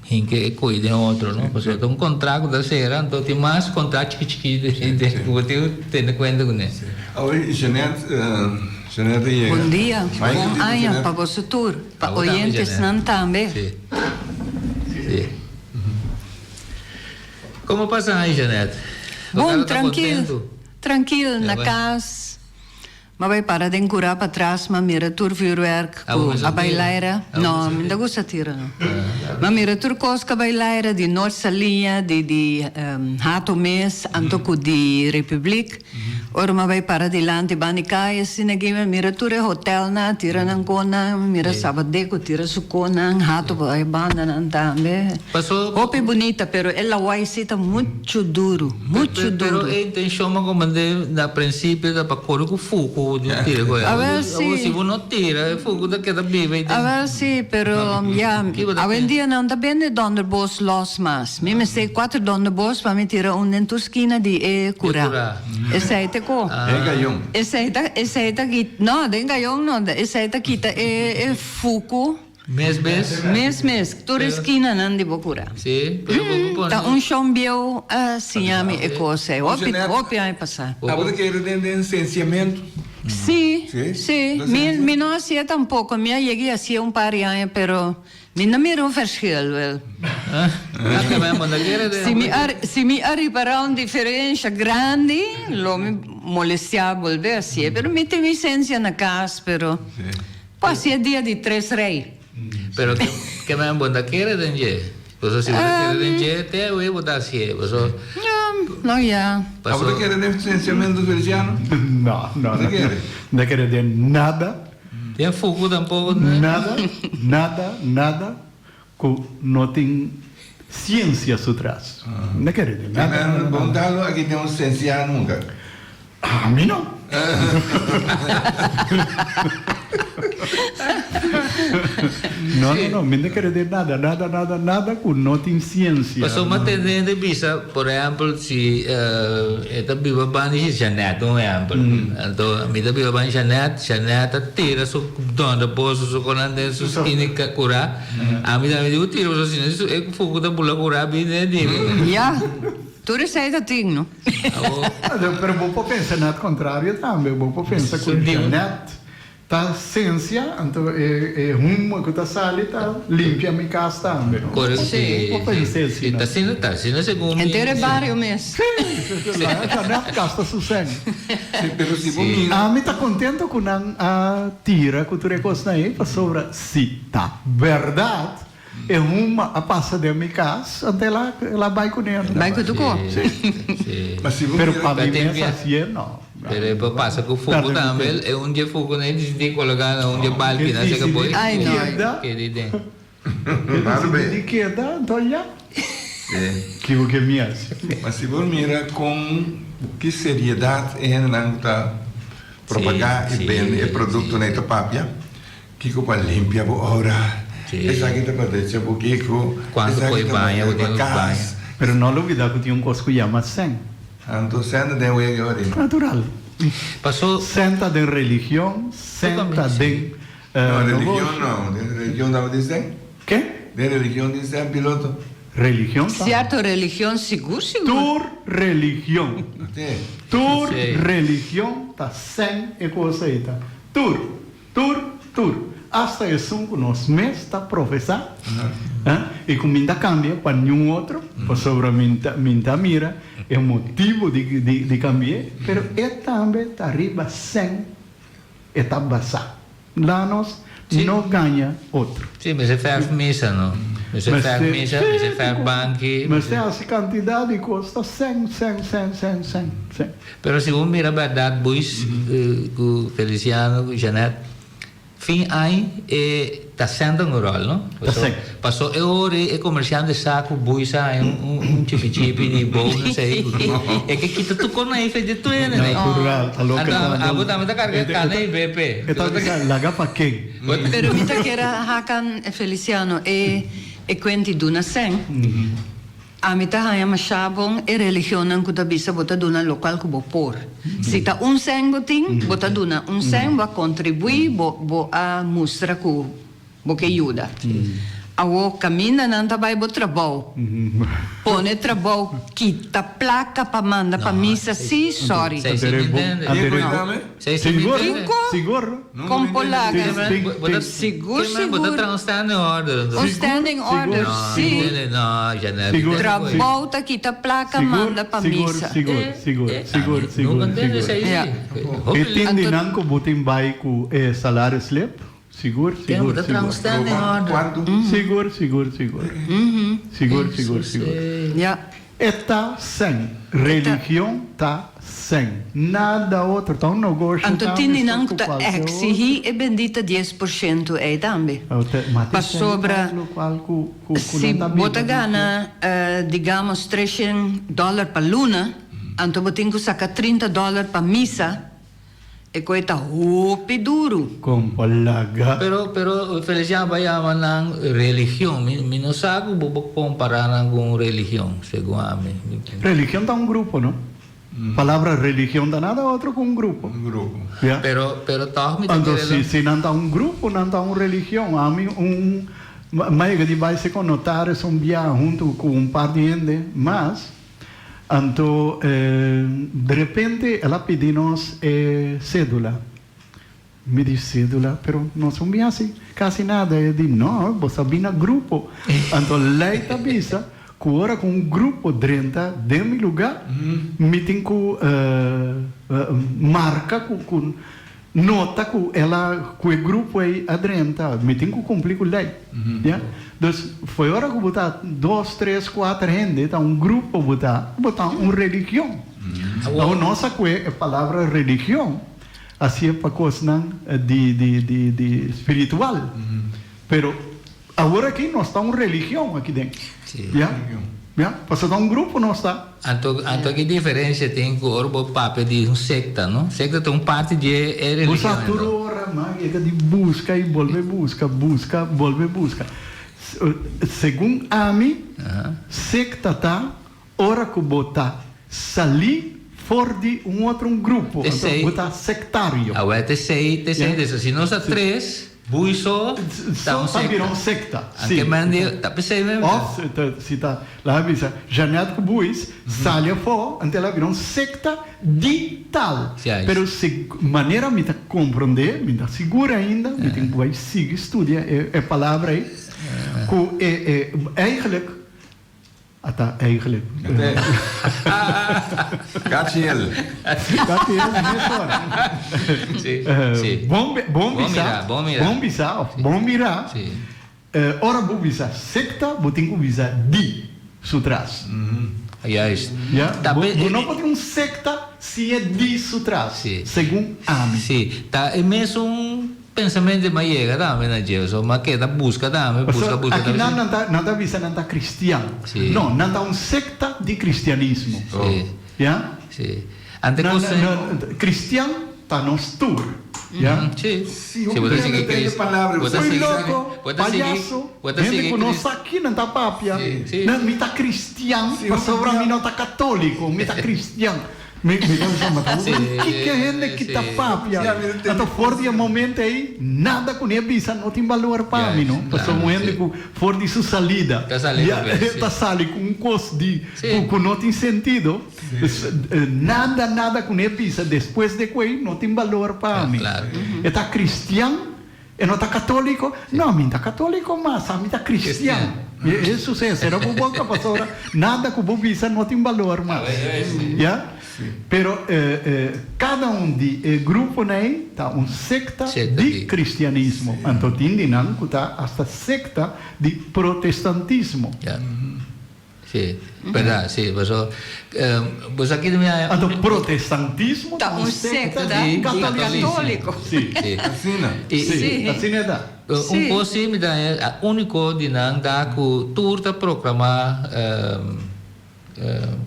B: hinca e coy den otro, no? Pasobra ta un contract cu ta cera, anto tin mas contract chiki chiki den cu bo tin cu tene cuenta cune.
A: Awor Jeanette, Jeanette a yega.
D: Bon dia, bon aña pa boso tur, pa oyentesnan tambe.
B: Si. Si. Como pasa aña Jeanette?
D: Bon, trankil, trankil na cas. M'a bai para den kurá patras, m'a mira tur vuurwerk ku a bai laira. No, mi no ta gusta tira no. M'a mira tur kos ku a bai laira, di Noord Saliña, di di Hato mes, anto ku di Republiek. Ora m'a bai para dilanti banda di kaya asina aki, m'a mira tur e hotelnan a tira nan konan, m'a mira Sabadeco tira su konan, Hato pa e bandanan tambe. Hopi bunita, pero e lawai si ta muchu duru. Muchu
B: Pero
D: duru.
B: e intencion bo comandé na principio ta pa core cu fuku di un tira cu e.
D: Awel si.
B: Awor si bo no tira e fuku ta keda biba ei den.
D: Awel si, pero ya,
B: Ki bo ta
D: awendia
B: pensa?
D: nan ta bende donderbos los mas. Mi mester cuater donderbos pa mi tira un den tur skina di e
B: Di
D: cura.
B: cura.
D: Esei ta co.
A: Den gayon.
D: Esei ta, esei ta kit, no, den gayon no, esei ta kita e e fuku.
B: Mes mes.
D: Mes mes, tur e skinanan di bo kura.
B: Sí, pero bo por pone.
D: Ta un shon bieu a siña mi e kos ei, hopi, hopi aña pasá.
A: Abo ta kere den den sensiamentu?
D: Sí, sí. Mi, mi no hasié tampoko, mi a yega i hasié un par di aña, pero mi no mira un verschil wel. Si mi a, si mi a ripará un diferensha grandi, lo mi molestiá bolbe hasié, pero mi tin mi sensia na kas, pero. Pasi e dia di tres rei.
B: Pero ke men bo ta kere den dje? Paso si bo ta kere den dje, te awe bo ta hasié. Paso.
D: No ya.
A: Abo ta kere den sensiamentu Feliciano?
C: No, no.
A: Bo ta kere?
C: No ta kere den nada.
B: Den fuku tampoco.
C: Nada, nada, nada ku no tin siensia su tras. No ta kere den nada, nada, nada.
A: Bon talo aki den un sensia nunca.
C: Ami no. No, no, no, mi no kere den nada, nada, nada, nada ku no tin siensia.
B: Pasobra mi a tende hende bisa, por ehèmpel, si e ta biba banda di Jeanette, un ehèmpel. Anto mi ta biba banda di Jeanette, Jeanette ta tira su dònderboso, su konan den su skina i kurá. Ami tambe diku tira pasobra si no e fuku ta bula kurá bin den di mi.
D: Ya, tur esei ta tin, no?
C: Pero bo por pensa na het contrario tambe. Bo por pensa cu Janet ta sensia, anto e humo cu ta sali ta limpia mi cas tambe.
B: Correcto.
D: Sí.
C: Bo por pensa asina.
B: Ta asina ta, asina segun mi.
D: Henter e bario mes.
C: Sí, Janet gasta su cen.
A: Sí, pero si bo mira.
C: Ami ta contento cu nan a tira cu tur e cosnan ey pasobra si ta berdad. E huma a pasa den mi cas, anto el a el a bai cune anto.
D: Bai cu tu co.
C: Si.
A: Ma si bo
C: Pero
A: mira.
C: pa mi mes hacié no.
B: Pero e por pasa cu fuku tambe, e un dje fuku na e di coloca na un dje balki na seka boy.
D: Ay no.
B: Keda den.
C: E decidi di keda, anto ya. Kico ke mi haci?
A: Ma si bo mira con ki seriedad e hendenan cu ta propaga y bende e productonan e ta papia. Kiko pa limpia bo ora? Esaki ta pa drecha bo kiko?
B: Cuanto
A: Esaki
B: koe
A: ta pa
B: baña bo
A: drecha
B: tin
A: kas?
B: baña.
C: Pero no lubida cu tin un cos cu yama sen.
A: Anto sen ta den wega ora no?
C: Natural.
B: Paso.
C: Sen ta den religion, sen ta den
A: No,
C: negoshi.
A: religion no. Den religion tabatin sen?
C: Ke?
A: Den religion tin sen, piloto.
C: Religion ta.
D: Cierto religion sigur sigur.
C: Tur religion.
A: Te.
C: Tur religion ta sen e cos ey ta. Tur. Tur, tur, asta esun ku nos mes ta profesá, i ku mi ta kambia pa niun otro, pasobra mi ta, mi ta mira e motibu di, di, di kambi'é, pero e tambe ta riba sèn e ta basá. La nos no gaña otro.
B: Sí, mester fèrf misa, no? Mester fèrf misa, mester fèrf banki.
C: Mester hasi kantidat di kos, ta sèn, sèn, sèn, sèn, sèn, sèn.
B: Pero si bo mira bèrdat Buis ku Feliciano ku Jeanette, Fin añ e ta sèn ta un ròl, no?
C: Ta sèn.
B: Paso e ora ei e komersiante sa ku bui sa haña un chipi chipi di bonus ei ku ki. E ke kita tur kon ei fe di tuene nei.
C: Natural, ta loke ta.
B: Anto abo tambe ta karga kana ei BP.
C: E ta bisa laga pa ken.
D: Pero mi ta kere hakan Feliciano e e kuenti duna sèn. Ami ta haña mashá bon e religionnan ku ta bisa bo ta duna lokual ku bo por. Si ta un sèn bo tin, bo ta duna un sèn, bo a kontribuí, bo bo a mustra ku bo ke yuda. Awor kaminda nan ta bai bo trabou, pone trabou, kita plaka pa manda pa misa, sí, sorry.
C: Sigur, sigur.
D: Kon por laga? Sigur, sigur.
B: Bo ta traha un standing order anto.
D: Un standing order, si. Trabou ta kita plaka manda pa misa.
C: Sigur, sigur, sigur, sigur, sigur, sigur. E tin di nan ku bo tin bai ku e salario slip? Sigur, sigur,
B: Bo ta traha un
C: sigur.
B: standing order.
C: Sigur, sigur, sigur. Sigur, sigur, sigur.
D: Ya.
C: E ta sèn. Religion ta sèn. Nada otro. Ta un nogoshi
D: Anto
C: tambe
D: tin di nan
C: estos
D: ku
C: ku
D: ta
C: kualke otro.
D: eksihí e bendita 10% ei tambe.
C: Ma tin sèn
D: Pasobra
C: ta lokual ku ku
D: si
C: nan ta
D: bo
C: biba
D: ta
C: di
D: gana digamos treshen dòler pa luna, anto bo tin ku saka 30 dòler pa misa, E koe ta hopi duru.
C: Kon pa laga.
B: Pero, pero Feliciano pa yama nan religion. Mi, mi no sa ku bo por kompara nan ku un religion, segun ami.
C: Religion ta un grupo, no? Palabra religion ta nada otro ku un grupo.
A: Un grupo.
C: Ya.
B: Pero, pero tòg mi ta
C: Anto
B: kere
C: si,
B: lo.
C: si nan ta un grupo, nan ta un religion. Ami un, mi a yega di bai seka un notaris un biaha huntu ku un par di hende mas. Anto derepente el a pidi nos e cédula. Mi di, Cédula? Pero nos no bin haci casi nada. E di, No, bo sa bin na grupo. Anto ley ta bisa cu ora cu un grupo drenta den mi lugar, mi tin cu marca cu nota cu el a cu e grupo ey a drenta, mi tin cu cumpli cu ley, ya. Dus foi ora cu bo ta dos, tres, cuater hende, ta un grupo bo ta, bo ta un religion. Awor nos a cue e palabra religion hacié pa cosnan di di di di spiritual, pero awor aki nos ta un religion aki den, ya, ya, pasobra ta un grupo nos ta.
B: Anto anto ki diferencia tin cu ora bo papia di un secta, no? Secta ta un parti di e
C: Bo
B: religion
C: sa tur
B: ento.
C: ora man yega di busca y bolbe busca, busca, bolbe busca. Segun ami, secta ta ora cu bo ta sali for di un otro un grupo, anto
B: Esey.
C: bo ta sectario.
B: Awel t'esey, t'esey,
C: Ya.
B: si nos ta tres. Bui so ta un
C: So ta bira un
B: sekta.
C: sekta, si.
B: Anke men di ta p'esei men.
C: Of si ta laga bisa Jeanette ku Buis sali afó, anto el a bira un sekta di tal.
B: Juist.
C: Pero si manera mi ta komprondé, mi ta sigur ainda, mi tin ku bai sigui studia e palabra ei, ku e e eigenlijk Ata eigenlijk.
A: Cachiel.
C: Cachiel mesora.
B: Sí, sí.
C: Bon, bon bisa,
B: Bon mira,
C: bon bisa of bon mira.
B: Sí.
C: Ora bo bisa secta, bo tin cu bisa di su tras.
B: Juist.
C: Ja,
B: Ta
C: bo,
B: pe-
C: bo no por tin un secta sin e di su tras,
B: Sí.
C: segun ami.
B: Sí, ta e mesun Pensamentu m'a yega tambe na dje, so m'a keda buska tambe, buska,
C: Pasobra
B: buska
C: aki
B: tambe.
C: nan nan ta nan ta bisa nan ta cristian.
B: Sí.
C: No, nan ta un secta di cristianismo.
B: Sí.
C: Ya?
B: Sí. Ante
C: Nan
B: cos
C: nan cristian ta nos tur. Ya?
B: Sí.
A: Sí,
B: Si
A: hopi
B: bo ta
A: bia
B: sigui
A: no tende
B: Cristo,
A: palabra,
B: bo ta
C: Soy
B: sigui,
C: loco,
B: bo ta sigui,
C: payaso,
B: bo ta
C: hende
B: sigui
C: cu no
B: Cristo.
C: sa ki nan ta papia.
B: Sí, sí.
C: Nan mi ta cristian
A: Sí, hopi
C: pasobra
A: bia.
C: mi no ta catolico, mi ta cristian. Mi mi ta bisa, ma ta
B: Sí,
C: kiko hende ki ta
B: sí.
C: papia?
A: Sí, ami no tende
C: Anto for di e momento ei, nada ku ni a bisa no tin balor pa mi,
B: Juist,
C: no? Pasobra
B: claro,
C: un hende
B: sí.
C: ku for di su salida
B: Ta sali
C: ya
B: ku bes, sí.
C: ta sali ku un kos di
B: Sí.
C: ku ku no tin sentido. Dus nada nada ku ni a bisa despues de ku ei no tin balor pa
B: Ja,
C: mi.
B: claro.
C: E ta kristian, e no ta katoliko? No, mi no ta katoliko mas, ami ta kristian. Hesus e sera bo boka pasobra nada ku bo bisa no tin balor mas. Ya? Pero kada un di e gruponan ei ta un sekta di kristianismo. Anto tin di nan ku ta asta sekta di protestantismo.
B: Si, berdad, si, paso bo sa kiko mi a.
C: Anto protestantismo
D: ta un sekta di katoliko.
C: Si.
A: Asina.
C: Si, asina e ta.
B: Un kos si mi ta haña, uniko di nan ta ku tur ta proklama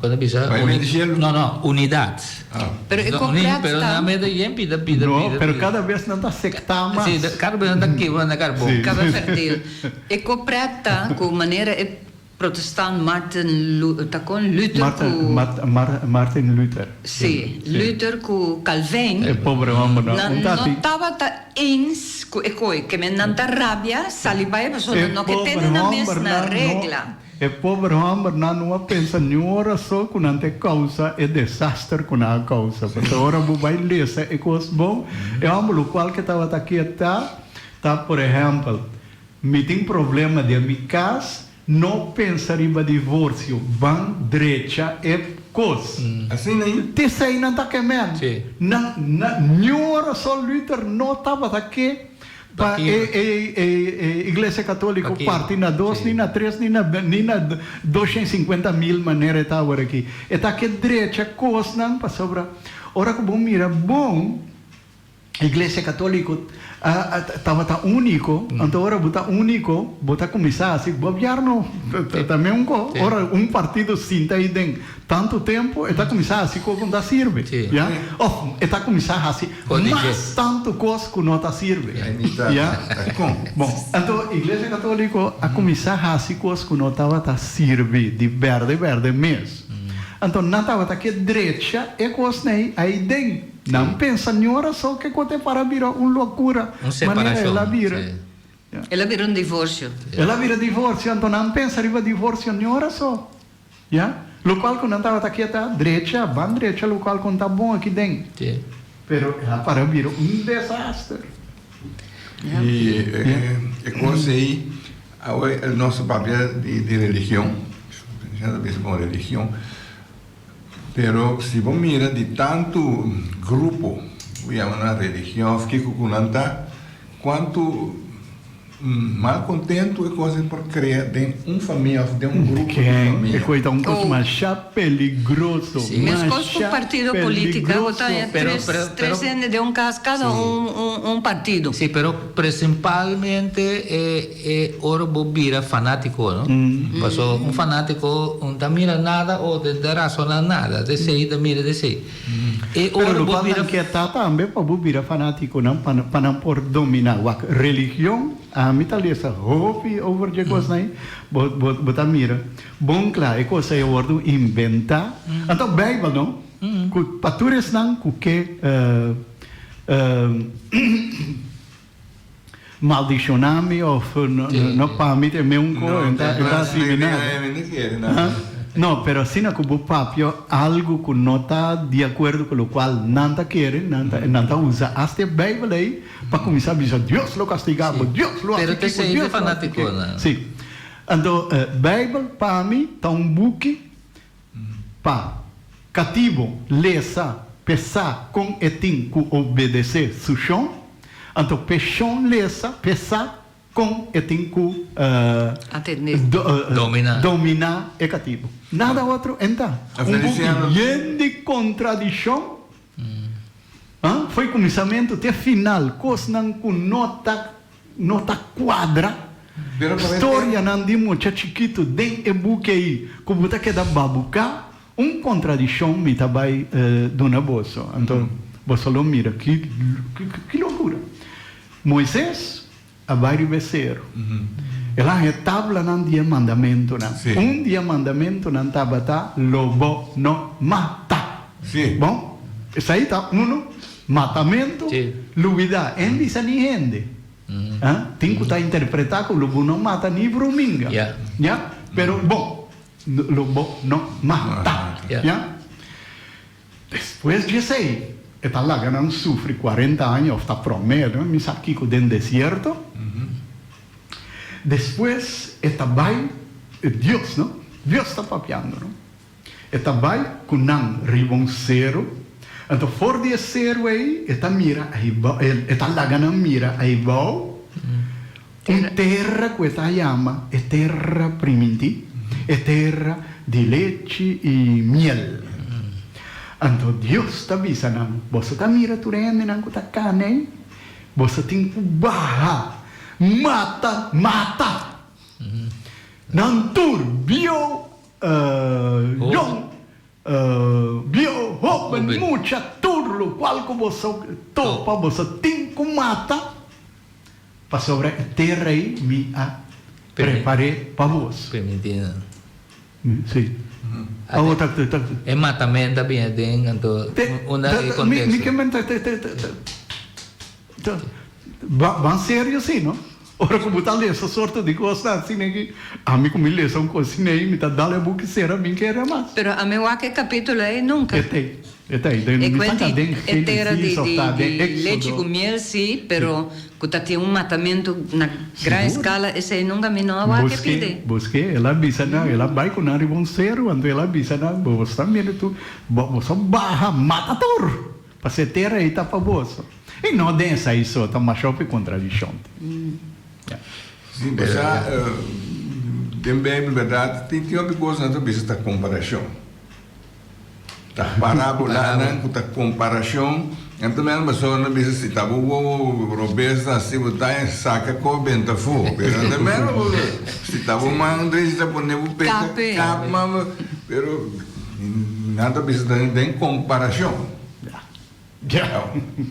B: Kon ta bisa?
A: Bai mete cielo?
B: No, no, unidat.
A: Ah.
D: Pero e concret
B: Pero
D: ta.
B: nan mete yen pida, pida,
C: No,
B: pida.
C: pero cada bes nan ta secta mas.
B: Sí, cada bes nan ta kebra na carbon.
C: Sí.
D: Caba verdeel. E copret ta cu manera e protestant Martin Lu, ta con Luther
C: Martin,
D: cu.
C: Mart, Mar, Martin Luther.
D: Sí, Luther cu Calvijn.
C: E pobre homber no.
D: Nan
C: Un
D: no
C: tati.
D: tabata eens cu e coy. Ke men nan ta rabia sali bai pasobra
C: E
D: nan no ke
C: pobre
D: tene nan mes
C: homber
D: na
C: nan no.
D: regla.
C: E pober hòmbernan no a pensa niun ora so ku nan ta e kousa e desaster ku nan a kousa. Pasobra ora bo bai lesa e kos bon, e hòmber lokual ke tabata kier ta, ta por ehèmpel, mi tin problema den mi kas, no pensa riba divorsio, ban drecha e kos.
A: Asina ei?
C: T'esei nan ta kemen. Nan, nan, niun ora so Luther no tabata ke Pa e e Iglesia Católico parti na dos, ni na tres, ni na ni na 250 mil manera e ta awor aki. E ta ke drecha cosnan pasobra ora cu bo mira bon Iglesia Católico a tabata unico, anto ora bo ta unico bo ta cuminsa haci gobierno ta meun co, ora un partido sinta ahi den tanto tempo e ta cuminsa haci cos cu no ta sirbi, ya, of e ta cuminsa haci mas tanto cos cu no ta sirbi, ya. Bon, anto Iglesia Catolico a cuminsa haci cos cu no tabata sirbi di berde berde mes. Anto nan tabata ke drecha e cosnan ey den. Nan pensa niora so ke cu te para bira un locura manera el a bira.
D: El a bira un divorcio.
C: El a bira divorcio, anto nan pensa riba divorcio niora so. Ya, locual cu nan tabata kier ta drecha, ban drecha locual cu ta bon aki den. Pero el a para bira un desaster.
A: Y e cos ey, awe nos ta papia di religion, nos ta bisa como religion, pero si bo mira di tanto grupo cu yama nan religion of kico cu nan ta, cuanto Malcontentu e cos ei por crea den un famia of den un grupo di famia.
C: E coi ta un cos masha peligroso.
D: Mescos cu
C: Masha
D: partido politica, bo ta
C: peligroso.
D: tres, tres hende den un cas, cada un un partido.
B: Sí, pero principalmente e e ora bo bira fanatico, no? Paso un fanatico no ta mira nada o ta ta razona nada, ta esey ta mira ta esey. E
C: Pero
B: ora
C: lo
B: bo
C: cual
B: bira
C: nan kier ta tambe pa bo bira fanaticonan pa pa nan por domina. Wak religion, ami ta lesa hopi over dje cosnan ei, bo bo bo ta mira bon cla e cos ei a wordo inventa. Anto Bijbel no, cu pa tur esnan cu ke maldiciona mi of no pa mi te meun ko en ta en ta hasi mi nada. No, pero asina ku bo papia algu ku no ta di akuerdo ku lokual nan ta kere, nan ta nan ta usa asta e Bijbel ei pa kuminsá bisa Dios lo kastiga bo, Dios lo hasi kiko, Dios lo hasi kiko. Si. Anto Bijbel pa mi ta un buki Pa katibo lesa p'e sa kon e tin ku obedesé su shon, anto p'e shon lesa p'e sa kon e tin ku dominá e katibo. Nada otro en ta. Un buki yen di kontradishon, fo'i kuminsamentu te final, kosnan ku no ta No ta cuadra. Storianan di mucha chikitu den e buki ei cu bo ta keda babuca, un contradiccion mi ta bay duna boso. Anto boso lo mira ki ki locura. Moises a bay riba e cero. El a haña tablanan di e mandamentonan. Un di e mandamentonan tabata lo bo no mata. Bon, esei ta uno. Matamentu, lubidá, en bisa ni hende. Tin ku ta interpretá ku lo bo no mata ni bruminga. Ya? Pero bon, lo bo no mata. Ya? Despues di esei, e ta laga nan sufri kuarenta aña òf ta promé, no mi sa kiko, den desierto. Despues e ta bai, Dios, no? Dios ta papiando, no? E ta bai ku nan riba un seru, anto for di e seru ei e ta mira aibou, e ta laga nan mira aibou un tera ku e ta yama e tera primintí, e tera. di lechi i miel. Anto Dios ta bisa nan, Boso ta mira tur e hendenan ku ta kana ei? Boso tin ku baha, mata, mata nan tur, bieu, yong, bieu, hoben, mucha, tur lokual ku boso topa, boso tin ku mata, pasobra e tera ei mi a prepar'é pa boso. Sí. Awo ta ta.
B: E matament a bini aden anto unda e contexto.
C: Mi ke men ta ta ta ban serio si no. Ora ku bo ta lesa sorto di kosnan asina aki, ami ku mi lesa un kos asina ei mi ta dal e buki sera mi kere mas.
D: Pero ami wak e kapitulo ei nunka.
C: E t'ei, e t'ei. Den
D: E
C: mi sa
D: kuenti
C: ta den
D: e tera di
C: Genesis of
D: di
C: ta den
D: di lechi
C: Exodo.
D: ku miel si, pero Ku ta tin un matamentu na gran
C: Sigur.
D: eskala, esei nunka mi no a wak e
C: Busk'é,
D: pidi.
C: busk'é. El a bisa nan, el a bai ku nan riba un seru, anto el a bisa nan, Bo ta mira tur, bo boso baha, mata tur, pasobra e tera ei ta pa boso. I no den esei so, ta masha hopi kontradikshon tin. Ya.
A: Sí, bo sa, den Beibel, bèrdat, tin tin hopi kos nan ta bisa ta komparashon. Ta parábolanan ku ta komparashon. Anto men pasobra nan bisa si ta bo wowo robes ta hasi bo daño saka ko benta afó. Pero anto men si ta bo man drechi ta pone bo peka kap man pero nan ta bisa ta den komparashon.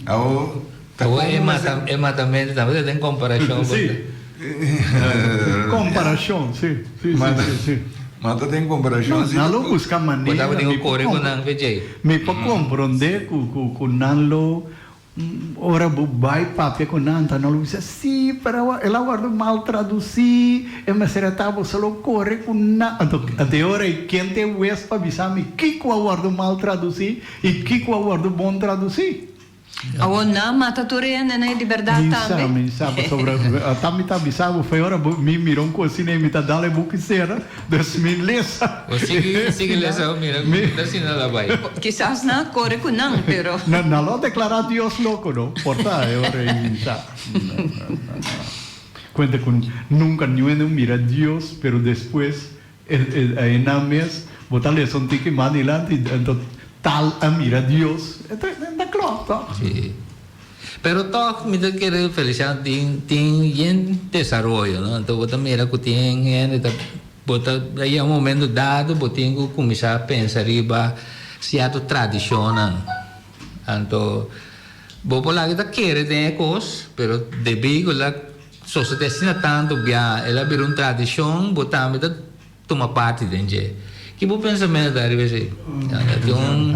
A: Awo ta
B: Awo
A: komo mester.
B: e matamentu tambe ta den komparashon.
C: Sí. Komparashon, sí. Sí, sí, sí, sí.
A: Ma ta den komparashon
C: sí. Nan lo buska
B: Bo
C: manera.
B: tabatin
C: Mi
B: ku
C: por
B: kore ku nan vejey.
C: Mi por komprondé ku ku ku nan lo ora bo bai papia ku nan ta nan lo bisa sí pero el a wòrdu mal tradusí e mester a ta boso lo kore ku nan. Anto anto e ora ei ken ta e wes pa bisa mi kiko a wòrdu mal tradusí i kiko a wòrdu bon tradusí?
D: Awor nan mata tur e hendenan ei di bèrdat
C: Mi sa,
D: tambe?
C: mi sa, pasobra ata mi ta bisa bo fe ora bo mi mira un kos asina i mi ta dal e buki sera, dus mi lesa.
B: Bo sigui sigui lesa bo mira
C: Mi
B: ku asina la bai.
D: Kisas nan a kore ku nan, pero.
C: Nan nan lo a deklará Dios loko no, por ta e ora ei mi sa. No, no, no, no. Kuenta ku nunka niun hende mira Dios, pero despues E nan mes, bo ta lesa un tiki mas dilanti, anto tal a mira Dios. E ta e ta klòp tòg?
B: Sí. Pero tòg mi ta kere Feliciano tin tin yen desaroyo no, anto bo ta mira ku tin hende ta bo ta a yega un momento dado bo tin ku kuminsá pensa riba sierto tradishonnan. Anto bo por laga ta kere den e kos pero debí ku la Sosodé asina tantu bia el a bira un tradishon, bo tambe ta tuma parti den dje. Ki bo pensamentu ta riba esei? Ta tin un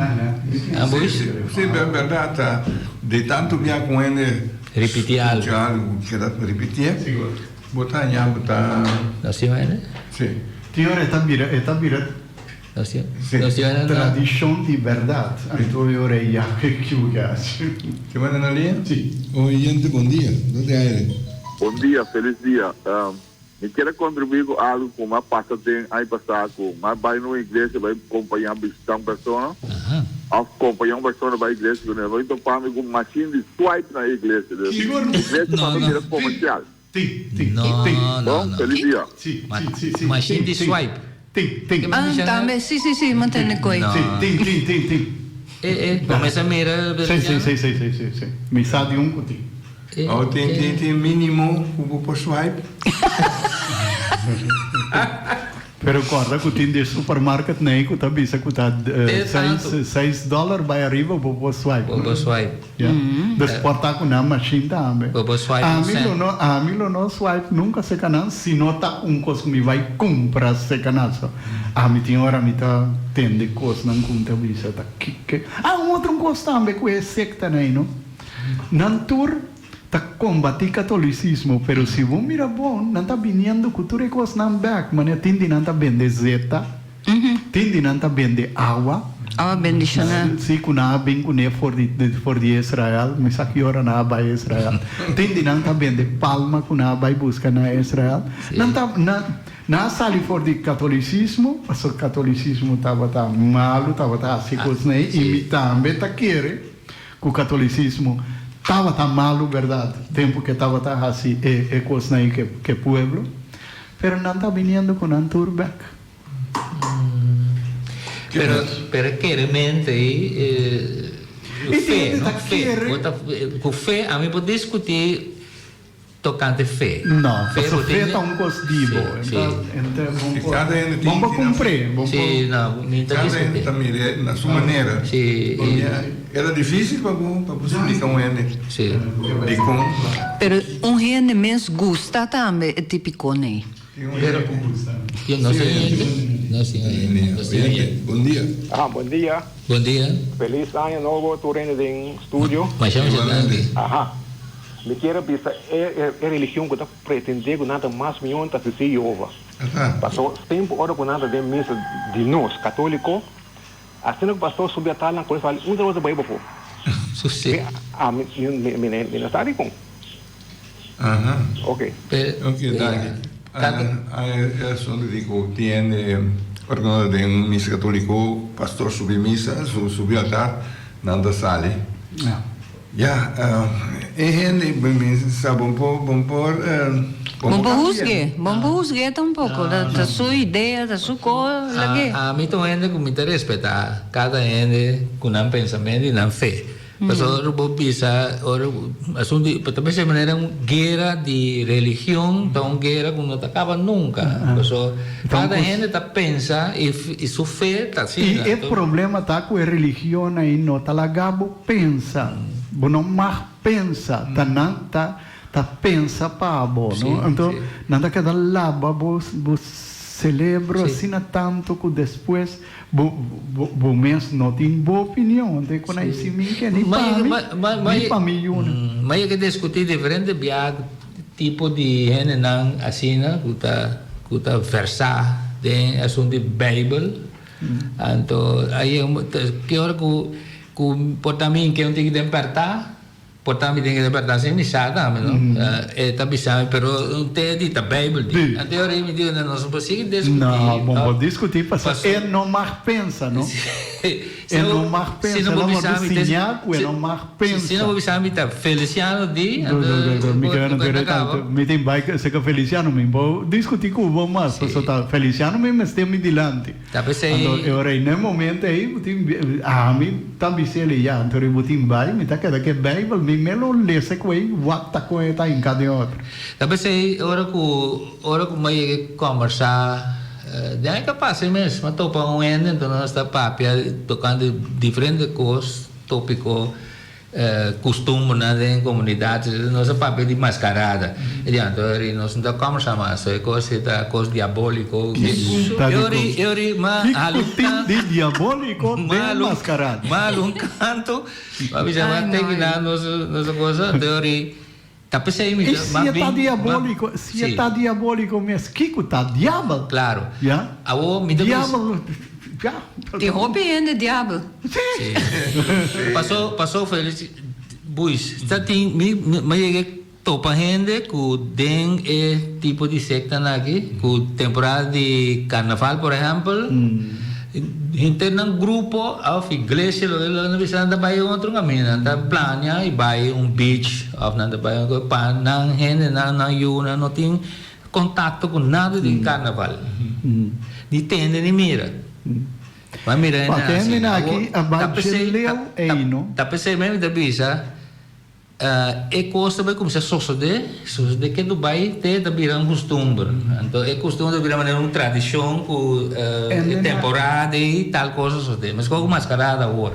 B: ambush?
A: Sí, bèrdat ta di tantu bia ku hende
B: Ripití algu.
A: skucha algu keda ripitié, bo ta haña bo ta.
B: No si hende?
A: Sí.
C: Tin ora e ta bira, e ta bira.
B: No si, no si hende na.
C: Tradishon di bèrdat. Anto e ora ei ya ke kibuká hasi.
A: Ke manda na lia?
C: Sí.
A: Oyente bon dia. No te aire.
E: Bon dia, felis dia. Mi kier a contribui cu algo cu mi a pasa den aña pasa cu mi a bay na un iglesia bay compaña bishita un persona of compaña un persona bay iglesia cu ne. Mi topa mi cu un machine di swipe na e iglesia. Dus iglesia
B: No,
E: pasa
B: no.
E: bira comercial.
C: Tin, tin,
B: No,
C: tin.
B: no,
E: Bon,
B: no.
E: felis dia.
C: Sí,
B: Ma-
C: sí, sí, sí.
B: machine
C: tin,
B: di
C: tin.
B: swipe.
C: Tin, tin.
B: Ke
D: Ah,
B: machine?
D: tambe. Sí, sí, sí, mantene koe.
B: No.
C: Sí, tin, tin, tin, tin.
B: Eh, eh, bo mester mira.
C: Sí, sí, sí, sí, sí, sí, sí. Mi sa di un ku tin.
B: Eh,
A: Oh, tin,
B: eh.
A: tin, tin mínimo ku bo por swipe.
C: Pero corda cu tin di supermarket nei cu ta bisa cu ta
B: Te tanto.
C: seis dollar bay ariba bo por swipe.
B: Bo por swipe.
C: Ya. Dus por ta cu nan machine tambe.
B: Bo por swipe un
C: Ami
B: cent.
C: lo no, ami lo no swipe nunca seca nan si no ta un cos cu mi bay cumpra seca nan. So, ami tin ora mi ta tende cosnan cu mi ta bisa ta kiko. Ah, un otro cos tambe cu e secta nei no. Nan tur. Ta kombatí katolisismo, pero si bo mira bon, nan ta biniendo ku tur e kosnan bèk, manera tin di nan ta bende zeta, tin di nan ta bende awa.
D: Awa bendishoná.
C: Sí, ku nan a bin kuné for di for di Israel, mi sa ki ora nan a bai Israel. Tin di nan ta bende palma ku nan a bai buska na Israel. Nan ta nan nan a sali for di katolisismo, pasobra katolisismo tabata malu, tabata hasi kosnan ei, i mi tambe ta kere Ku katolisismo tabata malu bèrdat tempu ke tabata hasi e e kosnan ei ke pueblo, pero nan ta biniendo ku nan tur bèk.
B: Pero pero keremente ei fe no fe bo ta ku fe ami por diskutí tokante fe.
C: No, pasobra fe ta un kos di bo. Bo por kumpr'é.
B: Sí, no, mi ta
A: diskutí. Kada hende ta mir'é na su manera.
B: Sí.
A: Era difísil pa bo pa bo splika un hende dikon.
D: Pero un hende mes gusta tambe e tipikon ei.
B: Pero no sin oyente? No sin oyente. No sin oyente.
A: Bon dia.
F: Aha, bon dia.
B: Bon dia.
F: Feliz aña nobo tur hende den studio.
B: Masha masha danki.
F: Aha. Mi kier a bisa e e religion ku ta pretende ku nan ta mas mihó ta Testigo Jehova. Paso tempu ora ku nan ta den misa di nos katoliko asina ku pastor subi atal nan kore sali un ta otro bai bafó.
B: Susi.
F: Mi mi mi no sa dikon.
A: Aha.
F: Ok.
A: Ok, danki. E asuntu di ku tin hende ora ku nan ta den misa katoliko pastor subi misa subi altar nan ta sali. Ya, e hende mi sa bon por bon por
D: Bon por husgu'é, bon por husgu'é tampoco, ta su idea, ta su ko lag'é.
B: Ami ta un hende ku mi ta respetá kada hende ku nan pensamentu i nan fe. Pasobra ora bo bisa ora asuntu di ta mester manera un guera di religion ta un guera ku no ta kaba nunka. Pasobra kada hende ta pensa i su fe ta asina.
C: I e problema ta ku e religion ei no ta laga bo pensa, bo no mag pensa, ta nan ta ta pensa pa bo, no? Anto nan ta keda laba bo bo celebro asina tanto ku despues bo bo mes no tin bo opinion, anto e kon a hasi mi ke ni pa mi ni pa mi yunan.
B: Ma yega diskutí diferente bia tipo di hendenan asina ku ta ku ta versá den asuntu di Beibel, anto a yega ki ora ku Ku por ta mi ke un tiki den pèrtá, por ta mi tin ke den pèrtá sin mi sa tambe no. E ta bisa mi pero un te di ta Bijbel di. Anto e ora ei mi di no nos no por sigui diskutí.
C: No, bo por diskutí pasobra e no mag pensa no. E no mag pensa, el a wòrdu siñá ku e no mag pensa.
B: Si no bo bisa mi ta Feliciano di, anto
C: Mi keda no kere tantu. Mi tin bai serka Feliciano mi bo diskutí ku bo mas pasobra ta Feliciano mi mester mi dilanti.
B: Ta p'esei.
C: Anto e ora ei, na e momento ei, bo tin, ami ta bis'é li, ya, anto ora bo tin bai, mi ta keda ku e Bijbel, mi me lo lesa ku ei, wak ta kon e ta hinká den otro.
B: Ta p'esei, ora ku, ora ku mi a yega e kòmbersá, den a kapas ei mes, mi a topa un hende, anto nos ta papia tokante diferente kos, tópiko. Kustumbernan den komunidat, nos a papia di maskarada. E di anto eri nos no ta kòmbersá mas, e kos ei ta kos diabóliko.
C: E
B: ori ma halu un
C: kanto. Di diabóliko den maskarada.
B: Ma halu un kanto, ma bisa ma terminá nos cosa, anto e ori ta p'esei mi
C: ta. I si e ta diabóliko, si e ta diabóliko mes, kiko ta diabel?
B: Klaro.
C: Ya.
B: Awor mi ta bisa.
C: Diabel, ya.
D: Tin hopi hende diabel.
B: Sí. Paso, paso Felix, buis, ta tin, mi, mi yega topa hende ku den e tipo di sektanan aki, ku temporada di karnaval por ehèmpel, henter nan grupo òf iglesia loke lo nan bisa nan ta bai un otro kaminda, nan ta plania i bai un beach òf nan ta bai un koe pa nan hendenan, nan yunan no tin kontakto ku nada di karnaval, ni tende ni mira. Bo a mira hende
C: Wak,
B: hasi.
C: hende aki a bai
B: Ta p'esei,
C: dje leu ei, no?
B: ta p'esei mi ta bisa, e kos ta bai kuminsá sosodé, sosodé ke Dubai te ta bira un kustumber. Anto e kustumber ta bira manera un tradishon ku e temporada ei tal kos a sosodé. Meskos ku maskarada awor.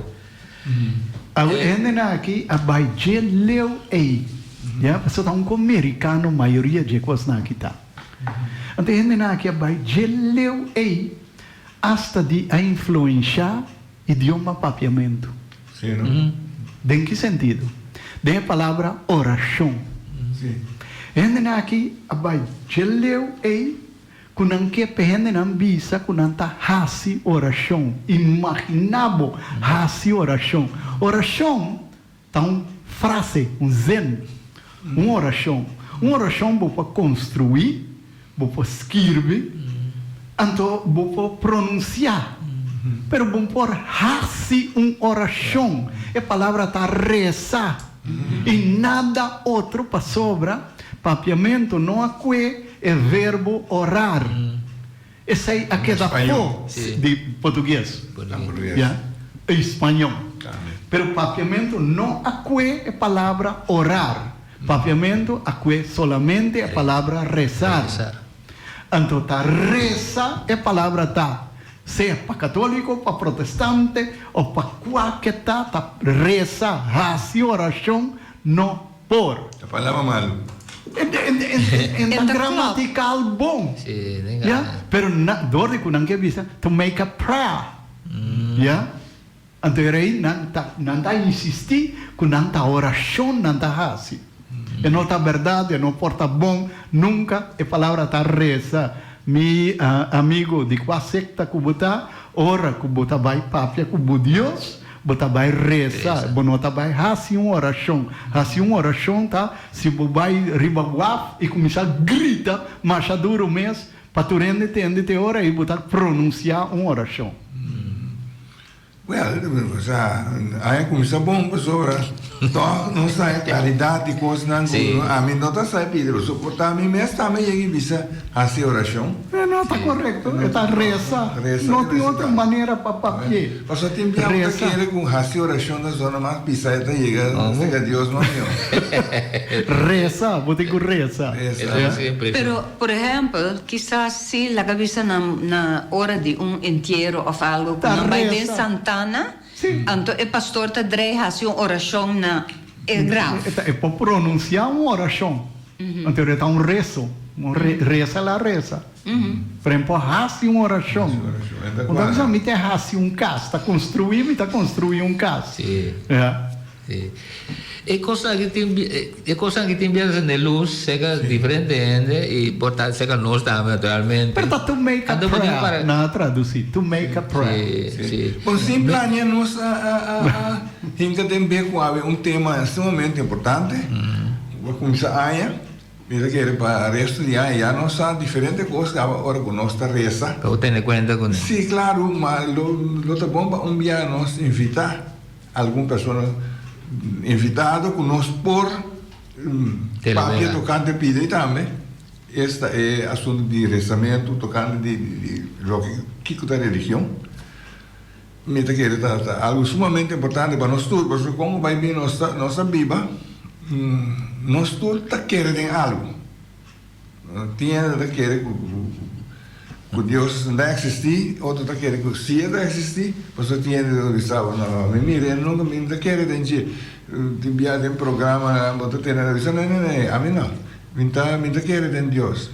C: Awe hendenan aki a bai dje leu ei, ya, pasobra ta un kon merikano mayoria dje kosnan aki ta. Anto e hendenan aki a bai dje leu ei Asta di a influenshá idioma papiamentu.
A: Sí, no?
C: Den ki sentido? Den e palabra orashon.
A: Sí.
C: E hendenan aki a bai dje leu ei ku nan ke p'e hendenan bisa ku nan ta hasi orashon. Imaginá bo, hasi orashon. Orashon ta un frase, un zin, un orashon. Un orashon bo por konstruí, bo por skirbi, anto bo por pronunsiá. Pero bo por hasi un orashon. E palabra ta resa i nada otro pasobra papiamentu no a kue e verbo orar. Esei a keda afó di portugues. Ya, i spañó. Pero papiamentu no a kue e palabra orar. Papiamentu a kue solamente e palabra rezar. Anto ta reza e palabra ta, sea pa katóliko, pa protestante òf pa kualke ta, ta reza, hasi orashon, no por.
A: Ta palabra malu.
C: En ta gramatical bon. Ya, pero na, dor di ku nan ke bisa to make a prayer. Ya. Anto e rei nan ta, nan ta insisti ku nan ta orashon nan ta hasi. E no ta bèrdat, e no por ta bon nunka, e palabra ta resa. Mi amigo, di kua sekta ku bo ta, ora ku bo ta bai papia ku bo Dios, Bo ta bai resa, bo no ta bai hasi un orashon. Hasi un orashon ta si bo bai riba waf i kuminsá grita masha duru mes pa tur hende tende te ora ei bo ta pronunsiá un orashon.
A: Wèl, osea, aña kuminsá bon pasobra tòg nos ta haña klaridat di kosnan ku ami no ta sa pidi bo soportá mi mes tambe yega i bisa hasi orashon.
C: E no ta korekto, e ta resa. No tin otro manera pa papi'é.
A: Pasobra tin bia bo ta kere ku hasi orashon ta zona mas pisa e ta yega serka Dios mas mihó.
C: Resa, bo tin ku resa.
D: Pero, por ehèmpel, kisas si laga bisa na na ora di un entiero òf algu ku nan bai den santana, anto e pastor ta drei hasi un orashon na e graf.
C: E por pronunsiá un orashon, anto e ta un reso, un resa la resa. Por ehempel, hasi un orashon. Un ta bisa mi ta hasi un kas, ta konstruí mi ta konstruí un kas.
B: Sí. Ja. Sí. E kosnan aki tin e kosnan aki tin biaha sende lus seka diferente hende i por ta seka nos tambe naturalmente.
C: Pero ta to make a prayer, nan a tradusí, to make a prayer.
B: Sí, sí.
A: Bon, sin plania nos a a a hinka den be ku awe un tema sumamente importante. Bo a kuminsá aña. Mi ta kere pa resto di aña ya nos sa diferente kos kaba ora ku nos ta resa.
B: Pa bo tene kuenta ku ne.
A: Sí, klaru, ma lo lo ta bon pa un bia nos invitá algun persona invitado ku nos por papia tokante pidi tambe. Esta e asuntu di resamentu tokante di di loke kiko ta religion. Mi ta kere ta ta algu sumamente importante pa nos tur, pasobra kon ku bai bin nos ta nos ta biba, nos tur ta kere den algu. Tin hende ta kere ku ku Dios no ta eksistí, otro ta kere ku si e ta eksistí, pasobra tin hende ta bisa bo, no no, mi mira e nunka mi no ta kere den dje. Tin bia den programanan bo ta tene ta bisa, no no no, ami no, mi ta mi ta kere den Dios.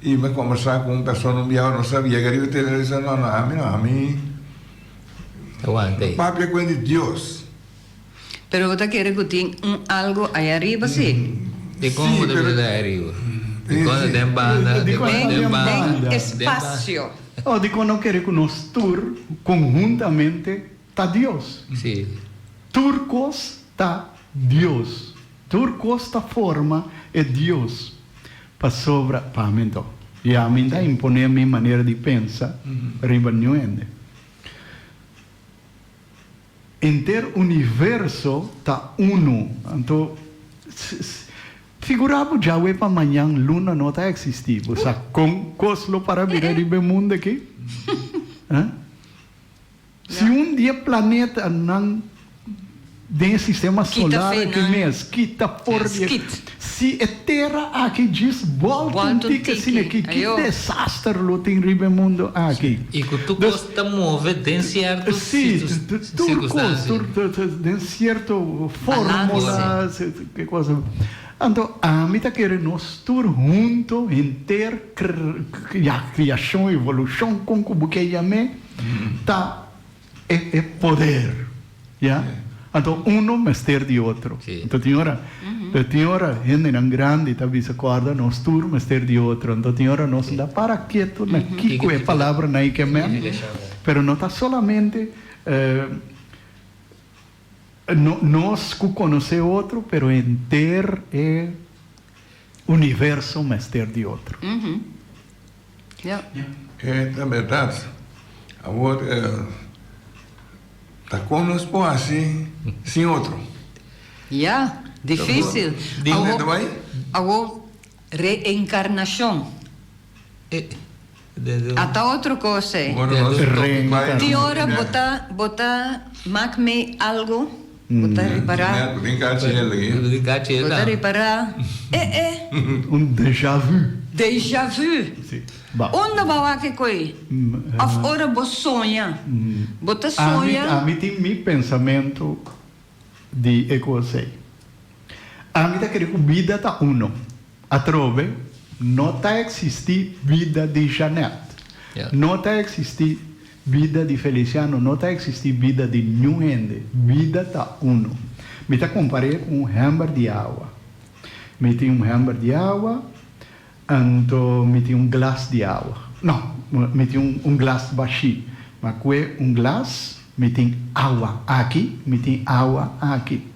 A: I mi a kombersá ku un persona un biaha, nos a yega riba tele, el a bisa, No, no, ami no, ami no papia ku hende di Dios.
D: Pero bo ta kere ku tin un algu aya riba, si?
B: Dikon bo ta bisa ta aya riba? Dikon ta den banda? Dikon ta den banda?
D: Den espasio.
C: Oh, dikon no kere ku nos tur konhuntamente ta Dios?
B: Si.
C: Tur kos ta Dios. Tur kos ta forma e Dios. Pasobra pa mi anto, ya mi ta imponé mi manera di pensa riba niun hende. Henter universo ta unu. Anto, figurá bo djawe pa mañan luna no ta eksistí. Bo sa kon kos lo para bira riba e mundu aki? Si un di e planetanan den e sistema solar aki mes kita for di e, si e tera aki djis bolta un tiki asina aki, ki desaster lo tin riba e mundo aki.
B: I ku tur kos ta move den sierto
C: sirkunstansia. Si, tur kos, den sierto formula, ke kos. Anto ami ta kere nos tur hunto, henter kriashon, evolushon, kon ku bo ke yam'é, Ta e e poder, ya. Anto uno mester di otro. Anto tin ora, tin ora hendenan grandi ta bisa corda nos tur mester di otro. Anto tin ora nos ta para keto na kico e palabranan ei ke men, pero no ta solamente nos cu conoce otro, pero henter e universo mester di otro.
A: E ta berdad. Awor ta kon nos por hasi sin otro?
D: Ya, dificil. Awor reencarnacion. Ata otro cos ey. Tin ora bo ta bo ta mak mee algo, bo ta ripara. Bo ta ripara, eh eh.
C: Un déjà vu.
D: Déjà vu. Unda bo a wak e koe? Of ora bo soña. Bo ta soña.
C: Ami tin mi pensamento di e cos ey. Ami ta kere cu bida ta uno. Atrobe, no ta existi bida di Jeanette. No ta existi bida di Feliciano, no ta existi bida di niun hende. Bida ta uno. Mi ta compar'é cu un hember di awa. Mi tin un hember di awa, anto mi tin un glas di awa. No, mi tin un glas bashí. Ma cu e un glas, mi tin awa aki, mi tin awa aki.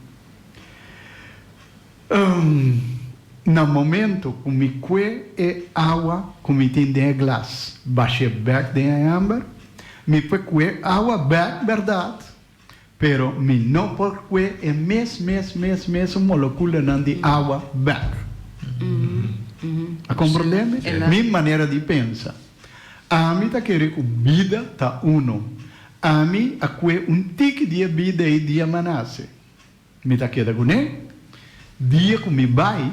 C: Na momento ku mi kue e awa ku mi tin den e glas bash'é bèk den e ember, mi por kue awa bèk bèrdat, pero mi no por kue e mes mes mes mesun molekulanan di awa bèk. A komprondé mi? Mi manera di pensa. Ami ta kere ku bida ta uno. Ami a kue un tiki di e bida ei dia mi a nase. Mi ta keda kuné. Dia ku mi bai,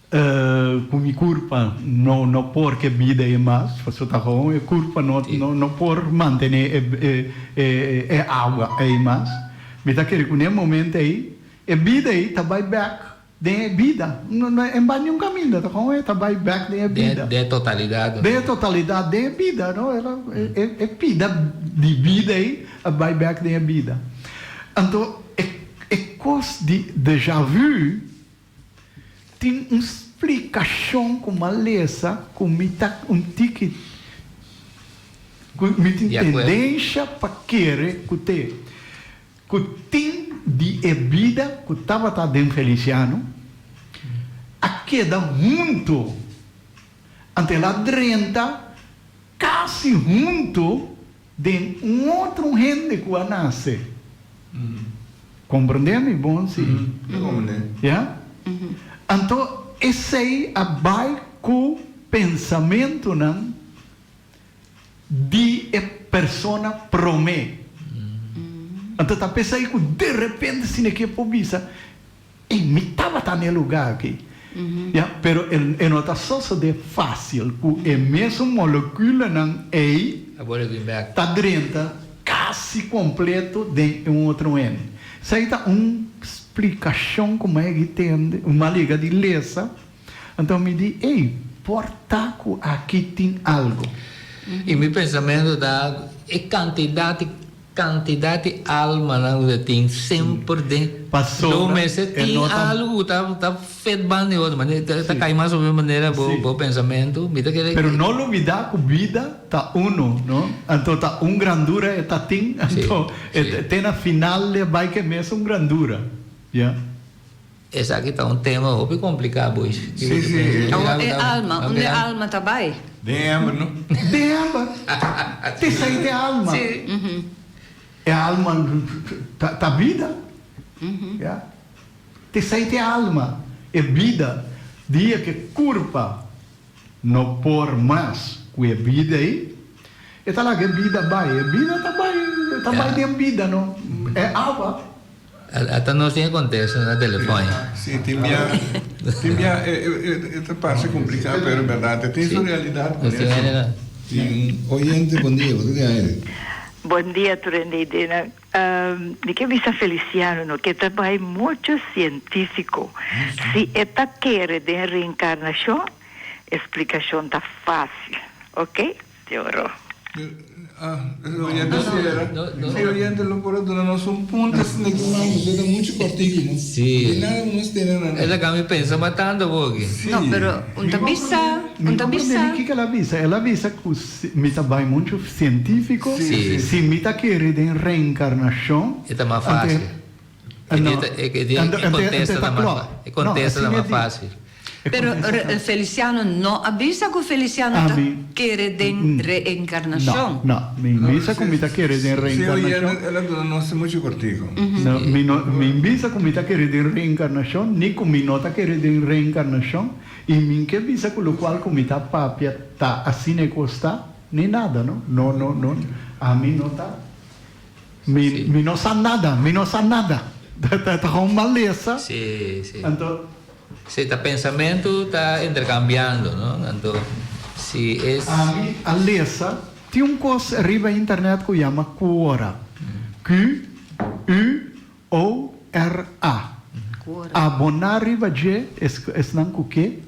C: ku mi kurpa no no por ke bida ei mas, pasobra ta gewoon e kurpa no no por mantené e e e awa ei mas. Mi ta kere ku n'e momento ei, e bida ei ta bai bèk Den e bida. No, no e bai niun kaminda, ta kon e ta bai bèk den e bida.
B: Den e totalidat.
C: Den e totalidat, den e bida, no? El a, e, e pida di bida ei a bai bèk den e bida. Anto e, e kos di déjà vu tin un splikashon ku mi a lesa ku mi ta un tiki, ku mi tin tendensha pa kere ku te. Ku tin di e bida ku tabata den Feliciano a keda hunto, anto el a drenta kasi hunto den un otro hende ku a nase. Komprendé mi bon si? Ya? Anto esei a bai ku pensamentunan di e persona promé. Anto ta p'esei ku derepente si ne ke por bisa, Ey, mi tabata na e lugá aki. Ya, pero e no ta sosodé fásil ku e mesun molekulanan ey ta drenta kasi kompleto den un otro hende. Esei ta un splikashon ku mi a yega tende, mi a yega di lesa. Anto mi di, Ey, por ta cu aki tin algo.
B: Y mi pensamiento ta e cantidad y cantidad di almanan cu ta tin semper den
C: Pasobra
B: lo mester
C: e
B: tin
C: no ta
B: algo cu ta ta fit banda di otro manera ta ta cay mas o menos manera bo
C: Sí.
B: bo pensamiento mi ta kere
C: Pero no lubida cu bida ta uno, no? Anto ta un grandura e ta tin,
B: Sí,
C: anto e
B: sí.
C: te na final e bay ke mesun grandura, ya.
B: Esaki ta un tema hopi kompliká, boys.
A: Sí, sí.
D: Awor e alma, unda e alma ta bai?
A: Den e ember, no?
C: Den e ember. Te sai te alma.
B: Sí.
C: E alma ta bida. Ya. Te sai te alma. E bida, dia ke kurpa no por mas ku e bida ei, e ta laga e bida bai. E bida ta bai, ta bai den bida, no? E awa.
B: Ata nos tin e contesta na telefon.
A: Sí, tin bia, tin bia e ta parse complica, pero en berdad e tin su realidad con eso.
G: Tin un oyente, bon dia, bo ta den aire.
H: Bon dia tur hende i dena. Mi ke bisa Feliciano no ke ta bai mucho cientifico. Si e ta kere den reencarnacion, e splicacion ta facil. Ok? Te oro.
A: Ah, e oyente si era. Si e oyente lo por a duna nos un punto asina ki man, pasobra ta muchu kòrtiku, no?
B: Sí.
A: Di nada ku nos tene na nan.
B: E ta kami pensa matando bo aki.
A: Sí.
D: No, pero un ta bisa, un ta
C: Mi
D: bisa.
C: comprende kiko el a bisa. El a bisa ku si mi ta bai muchu sientífiko,
B: Sí.
C: si mi ta kere den reenkarnashon,
B: E ta mas
C: anto
B: fásil.
C: e,
B: E
C: no,
B: e
C: anto,
B: e
C: anto, anto
B: kontesta
C: e
B: ta
C: ta
B: mas
C: klòp.
B: e
C: No,
B: kontesta ta
C: asina
B: mas
C: e di.
B: fásil.
D: Pero Feliciano no a bisa ku Feliciano ta kere den reenkarnashon.
C: No, no. Mi n bisa ku mi ta kere den reenkarnashon.
A: Sí, el a duna nos muchu kortiku.
C: No, mi no, mi n bisa ku mi ta kere den reenkarnashon, ni ku mi no ta kere den reenkarnashon, i mi n ke bisa ku lokual ku mi ta papia ta asina e kos ta, ni nada, no. No, no, no. Ami no ta. Mi, mi no sa nada, mi no sa nada. Ta, ta gewoon malesa.
B: Sí, sí.
C: Anto.
B: Sí, ta pensamentu ta interkambiando, no? Anto, si es.
C: Ami a lesa, tin un kos riba internet ku yama Quora, Q-U-O-R-A. Aboná riba dje esnan ku ke,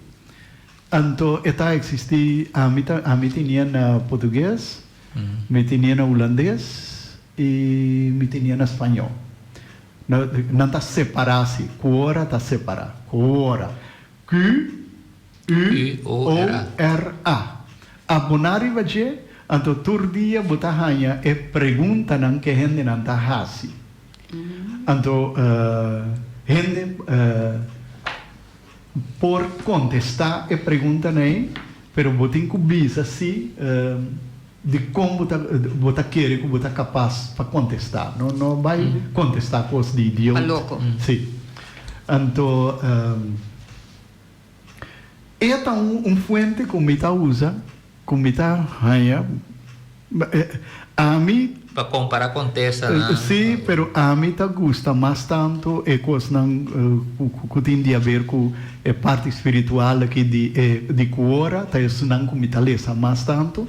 C: anto e ta eksistí, ami ta, ami tinié na portugues, mi tinié na hulandes i mi tinié na spañó. Nan ta separá si. Quora ta separá. Quora. Q-U-O-R-A. Aboná riba dje, anto tur dia bo ta haña e preguntanan ku e hendenan ta hasi. Anto hende por kontestá e preguntanan ei, pero bo tin ku bisa si. Dikon bo ta bo ta kere ku bo ta kapas pa kontestá? No no bai kontestá kos di idiot.
D: Pa loko.
C: Sí. Anto e ta un un fuente ku mi ta usa, ku mi ta haña ami.
B: Pa kompará kontestanan.
C: Sí, pero ami ta gusta mas tantu e kosnan ku tin di haber ku e parti spiritual aki di e di ku ora ta esunnan ku mi ta lesa mas tantu.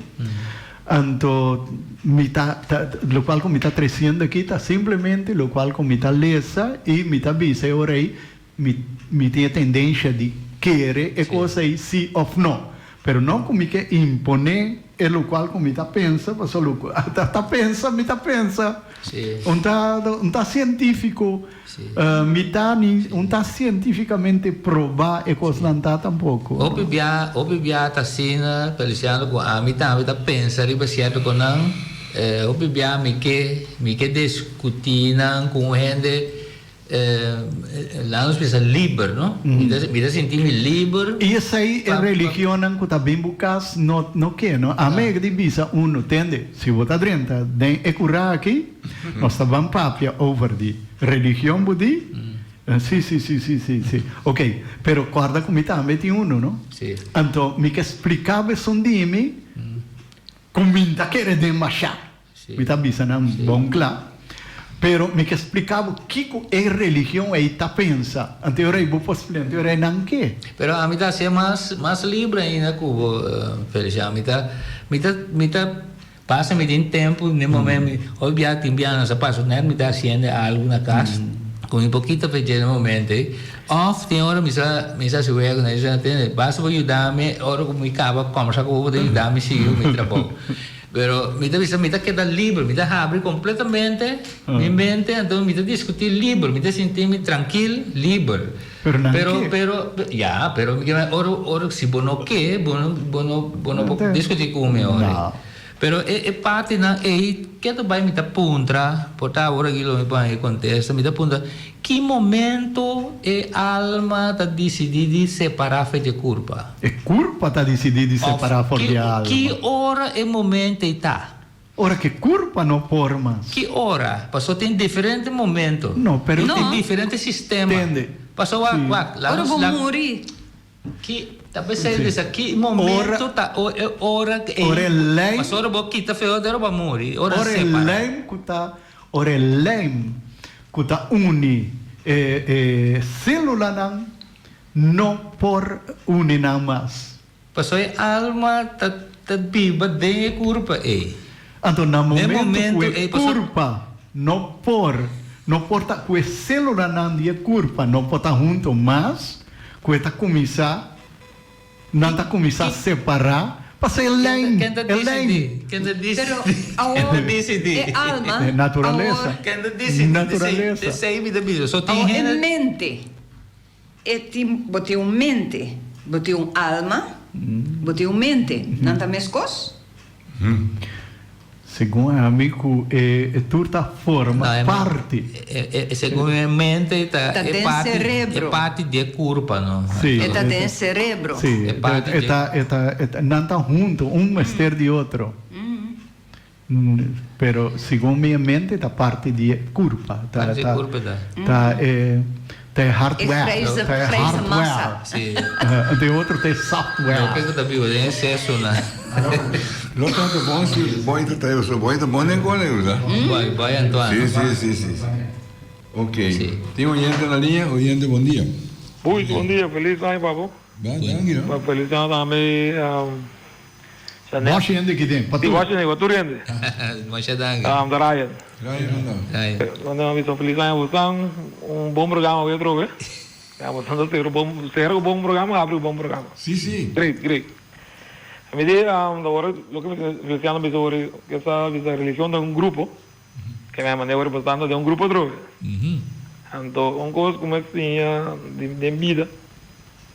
C: Anto mi ta ta lokual ku mi ta tresiendo aki ta simplemente lokual ku mi ta lesa i mi ta bisa e ora ei Mi mi tin e tendencia di kere e cos ei si of no. Pero no cu mi ke impone e locual cu mi ta pensa, pasobra locu ta pensa mi ta pensa. Un ta un ta cientifico, mi ta ni un ta cientificamente proba e cosnan ta tampoco.
B: Hopi bia hopi bia ta asina, Feliciano, cu ami tambe ta pensa riba cierto conan. Hopi bia mi ke mi ke discuti nan cu un hende. Laat nos bisa liber, no? Mi ta, mi ta sinti mi liber.
C: I esei e religionnan ku ta bin bo kas no no ke, no? Ami e di bisa unu, tende, si bo ta drenta den e kura aki, nos ta ban papia over di religion bo di? Si, si, si, si, si, si. Oké, pero kòrda ku mi tambe tin unu, no?
B: Si.
C: Anto mi ke splika bo esun di mi ku mi ta kere den mashá. Mi ta bisa nan bon kla. Pero mi ke splika bo kiko e religion ei ta pensa. Anto e ora ei bo por splika, anto e ora ei nan ke.
B: Pero ami ta hacié mas mas libre ainda ku bo, Feliciano. Mi ta mi ta mi ta pasa mi tin tempu den momento mi hopi bia tin bia nos a pasa net mi ta haciendo algu na kas ku mi por kita fe dje den momento ei. Of tin ora mi sa mi sa haci wega ku nan mi sa tende basta bo yuda mi ora ku mi kaba kombersa ku bo bo ta yuda mi sigui ku mi trabou. Pero mi ta bisa mi ta keda liber, mi ta habri completamente mi mente, anto mi ta discuti liber, mi ta sinti mi trankil, liber.
C: Pero nan
B: Pero,
C: ke.
B: pero, ya, pero mi kier ora, ora si bo no ke, bo no, bo no, bo no por discuti cu mi ora.
C: No.
B: Pero e, e partinan ey, ke ta bay mi ta puntra, por ta awor aki lo mi por haña e contesta, mi ta puntra, ki momento e alma ta dicidi di separa fe dje curpa?
C: E kurpa ta disidí di separá for di e alma.
B: Ki ora e momento ei ta?
C: Ora ku e kurpa no por mas.
B: Ki ora? Pasobra tin diferente momento.
C: No, pero.
B: Tin diferente sistema.
C: Tende.
B: Pasobra wak, wak.
D: Ora bo muri.
B: Ki, ta p'esei bisa ki momento ta e ora ei.
C: Ora e lijm.
B: Pasobra ora bo kita fe ora bo muri. Ora
C: separá. Ora e lijm ku ta, ora e lijm ku ta uni e e sélulanan. No por uni nan mas.
B: Pasobra e alma ta ta biba den e kurpa ei.
C: Anto na momento ku e kurpa no por no por ta ku e selulanan di e kurpa no por ta hunto mas, ku e ta kuminsá nan ta kuminsá separá pasobra e lijn
B: Ken ta
C: e lijn.
B: disidí? Ken ta disidí?
D: Pero
B: Ken ta
D: awor
B: disidí?
D: e alma
C: E naturalesa.
D: awor
B: Ken ta disidí?
C: Naturalesa.
B: Esei mi ta bisa. So tin
D: awor e
B: hende.
D: mente. E tin, bo tin un mente, bo tin un alma, bo tin un mente. Nan ta meskos?
C: Segun ami ku e tur ta forma parti.
B: Segun e mente ta
D: Ta
B: e
D: den
B: parti e
D: cerebro.
B: parti di e kurpa no.
C: Sí.
D: E ta den cerebro.
C: Sí,
B: E parti
C: e
B: di
C: ta e ta e ta nan ta hunto, un mester di otro. Pero segun mi e mente ta parti di e kurpa. Ta
B: Parti di e
C: ta
B: kurpa ta.
C: ta e ta e
D: E
C: hardware,
D: grijze
C: ta e
D: grijze massa.
C: hardware.
B: Sí.
C: De otro ta e software.
B: Loke ku ta biba den e sesonan.
A: Lo ta bon si boy ta trae so boy ta bon den kone verdad?
B: Boy, boy Antoine.
A: Sí, sí, sí, sí, sí. Ok.
B: Sí.
A: Tin oyente na liña? Oyente, bon dia.
I: Buis, bon dia. Feliz aña pa bo.
A: Ba, danki, no?
I: Feliz aña tambe, Janet.
C: Boshi hende ki den, pa
I: Sí,
C: tur.
I: boshi hende, pa tur hende.
B: Masha danki.
I: Ta Ryan.
A: Ryan, anda.
B: Ryan.
I: Manda mi bisa feliz aña bosan. Un bon programa awe atrobe. Ya, bosan ta cera bon, cera cu bon programa, abri cu bon programa.
A: Sí, sí.
I: Great, great. Mi di, awor loke Feliciano bisa awor, ke sa bisa religion ta un grupo, ke mi a manda awor bosan ta den un grupo atrobe. Anto un cos cu mi a siña den bida,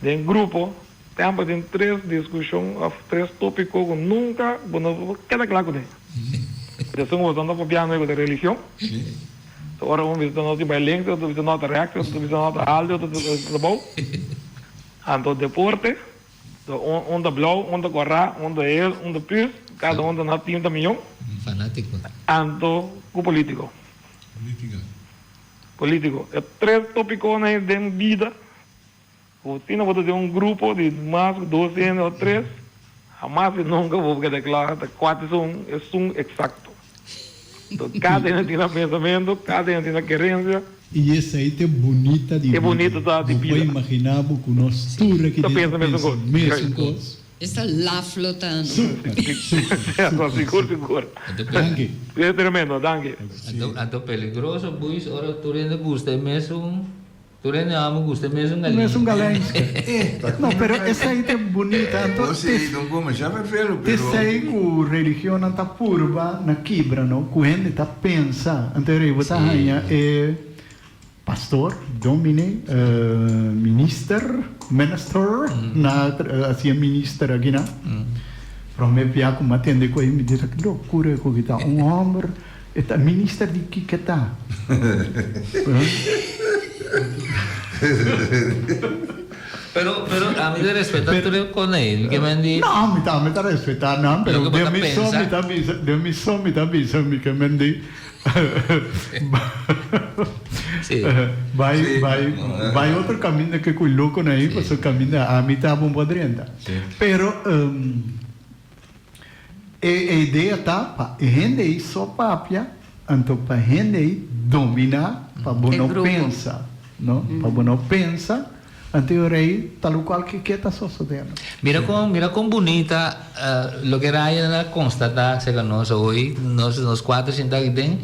I: den grupo, Tempo tin tres discusion of tres topico cu nunca bo no por keda cla cune. Esun cu boso ta papiando cu ta religion. So ora un bisa no tin bay links, otro bisa no ta rechts, otro bisa no ta alto, otro bisa ta bou. Anto deporte, so un ta blauw, un ta cora, un ta hel, un ta pus, cada un ta na team ta miyon.
B: Fanatico.
I: Anto cu politico.
A: Politica.
I: Politico. E tres topiconan den bida. Bo tin bo ta den un grupo di mas ku dos hende o tres, hamas i nunka bo por keda kla ta kua ta esun esun eksakto. Enton kada hende tin nan pensamentu, kada hende tin nan kerensia.
C: I esei ta e bunita di
I: E bunita
C: bida.
I: ta di
C: Bo por
I: bida.
C: imaginá bo ku nos tur aki
I: Ta
C: den
I: pensa
C: ta
I: mesun
C: pensa
I: kos.
C: mesun kos?
D: Esta laf lo ta no.
C: Super, super, super,
I: Sigur,
C: super.
I: sigur.
C: Danki.
I: E tremendo, danki.
B: Anto anto peligroso buis ora tur hende gusta e mesun. Tur hende amo gusta e mesun galiña.
C: Mesun galenska. No, pero esei ta bunita. Anto
A: Bo si don come sha ferfelu, pero.
C: T'esei ku religionnan ta purba na kibra, no? Ku hende ta pensa. Anto e rei bo ta haña e pastor, domine, minister, minister, na hasi e minister akinan. Prome bia ku mi a tende ku ei mi di, ki lokura e ku ta un hòmber. E ta minister di kiko e ta?
B: Pero, pero ami ta respeta tur e konei, mi ke men di.
C: No, mi tambe ta respeta nan, pero
B: Loke bo
C: den
B: ta
C: mi so
B: pensa.
C: mi ta bisa, den mi so mi ta bisa mi ke men di
B: Sí.
C: bai,
A: Sí.
C: bai, bai otro kaminda ke ku loko na ei, pasobra kaminda ami ta bon por drenta.
A: Sí.
C: Pero, E idea ta pa e hende ei so papia, anto pa hende ei dominá pa bo no pensa, no? Pa bo no pensa, anto e ora ei ta lokual ke ke ta sosodendo.
B: Mira kon, mira kon bunita loke Ryan a konstatá serka nos awoy, nos nos kuater sintá aki den,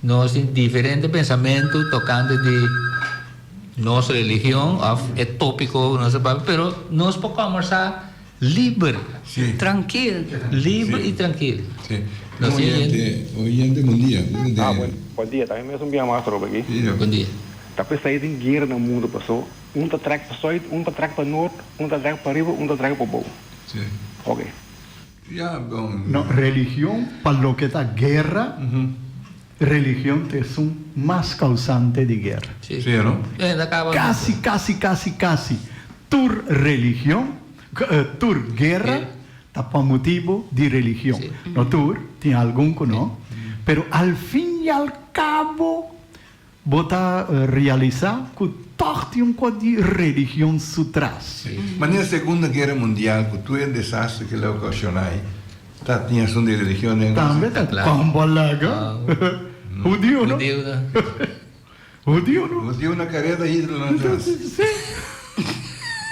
B: nos tin diferente pensamentu tokante di nos religion òf e tópiko ku nos ta papia, pero nos por kòmbersá Liber.
A: Sí.
D: Trankil.
B: Liber
A: Sí.
B: i trankil.
A: Sí.
B: Nos
A: Un oyente, oyente bon dia.
F: Ah, buen, buen dia. También mes un bia mas roba aki.
A: Sí,
B: Bon dia.
F: Ta p'esei tin guera na mundo paso un ta trek pa zuid, un ta trek pa noord, un ta trek pa riba, un ta trek pa bou.
A: Sí.
F: Ok.
A: Ja, bon.
C: No, religion pa loke ta guera, religion ta esun mas causante di guera.
B: Sí.
A: Sí, no?
B: Eh, ta caba.
C: Casi, casi, casi, casi tur religion, tur guera ta pa motibo di religion. No tur, tin algun cu no, pero al fin y al cabo Bo ta realisá ku tòg tin un kos di religion su tras.
A: Ma den e Segunda Guera Mundial, ku tur e desastre ku el a okashoná ei, ta tin asuntu di religion den nos.
C: Tambe ta kon bo laga. Hudiu no? Hudiu no?
A: Hudiu na kareda Hitler nan tras.
C: Sí.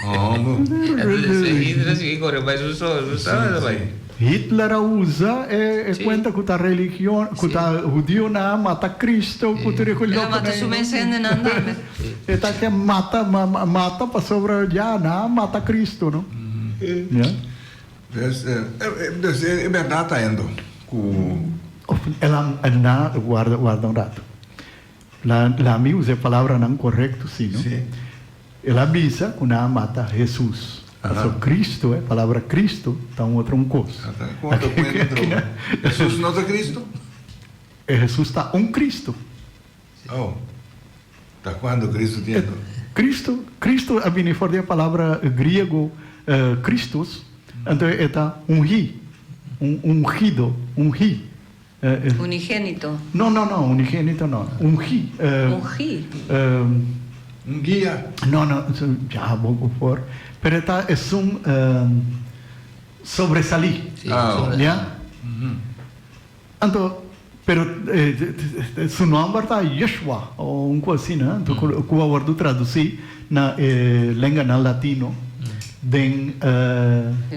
A: Hombo.
B: Hitler sigui kore bai su so, su so bai.
C: Hitler a usa e cuenta cu ta religion, cu ta hudionan a mata Cristo, cu tur e cu
D: El a
C: loco
D: mata su mes hendenan tambe.
C: E ta ke mata, mata pasobra ya nan a mata Cristo, no? Ya.
A: Dus, dus e berdad ta endo cu.
C: El a, na, warda, warda un rato. La, la mi usa e palabranan corecto si, no?
A: Si.
C: El a bisa cu nan a mata Jesus. Paso Cristo, e palabra Cristo ta un otro un kos.
A: Kon ta kuenta otro? Hesus no ta Cristo?
C: E Hesus ta un Cristo.
A: Oh. Ta kuantu Cristo tin anto?
C: Cristo, Cristo a bini for di e palabra griego Christos, anto e ta ungí, un ungido, ungí.
D: Unigénito.
C: No, no, no, unigénito no. Ungí.
D: Ungí.
A: Un guia.
C: No, no, ya bo bo por. Pero e ta esun sobresalí. Ya? Anto, pero su nomber ta Yeshua o un cosa asina, anto cu a wordo traduci na e lenganan latino den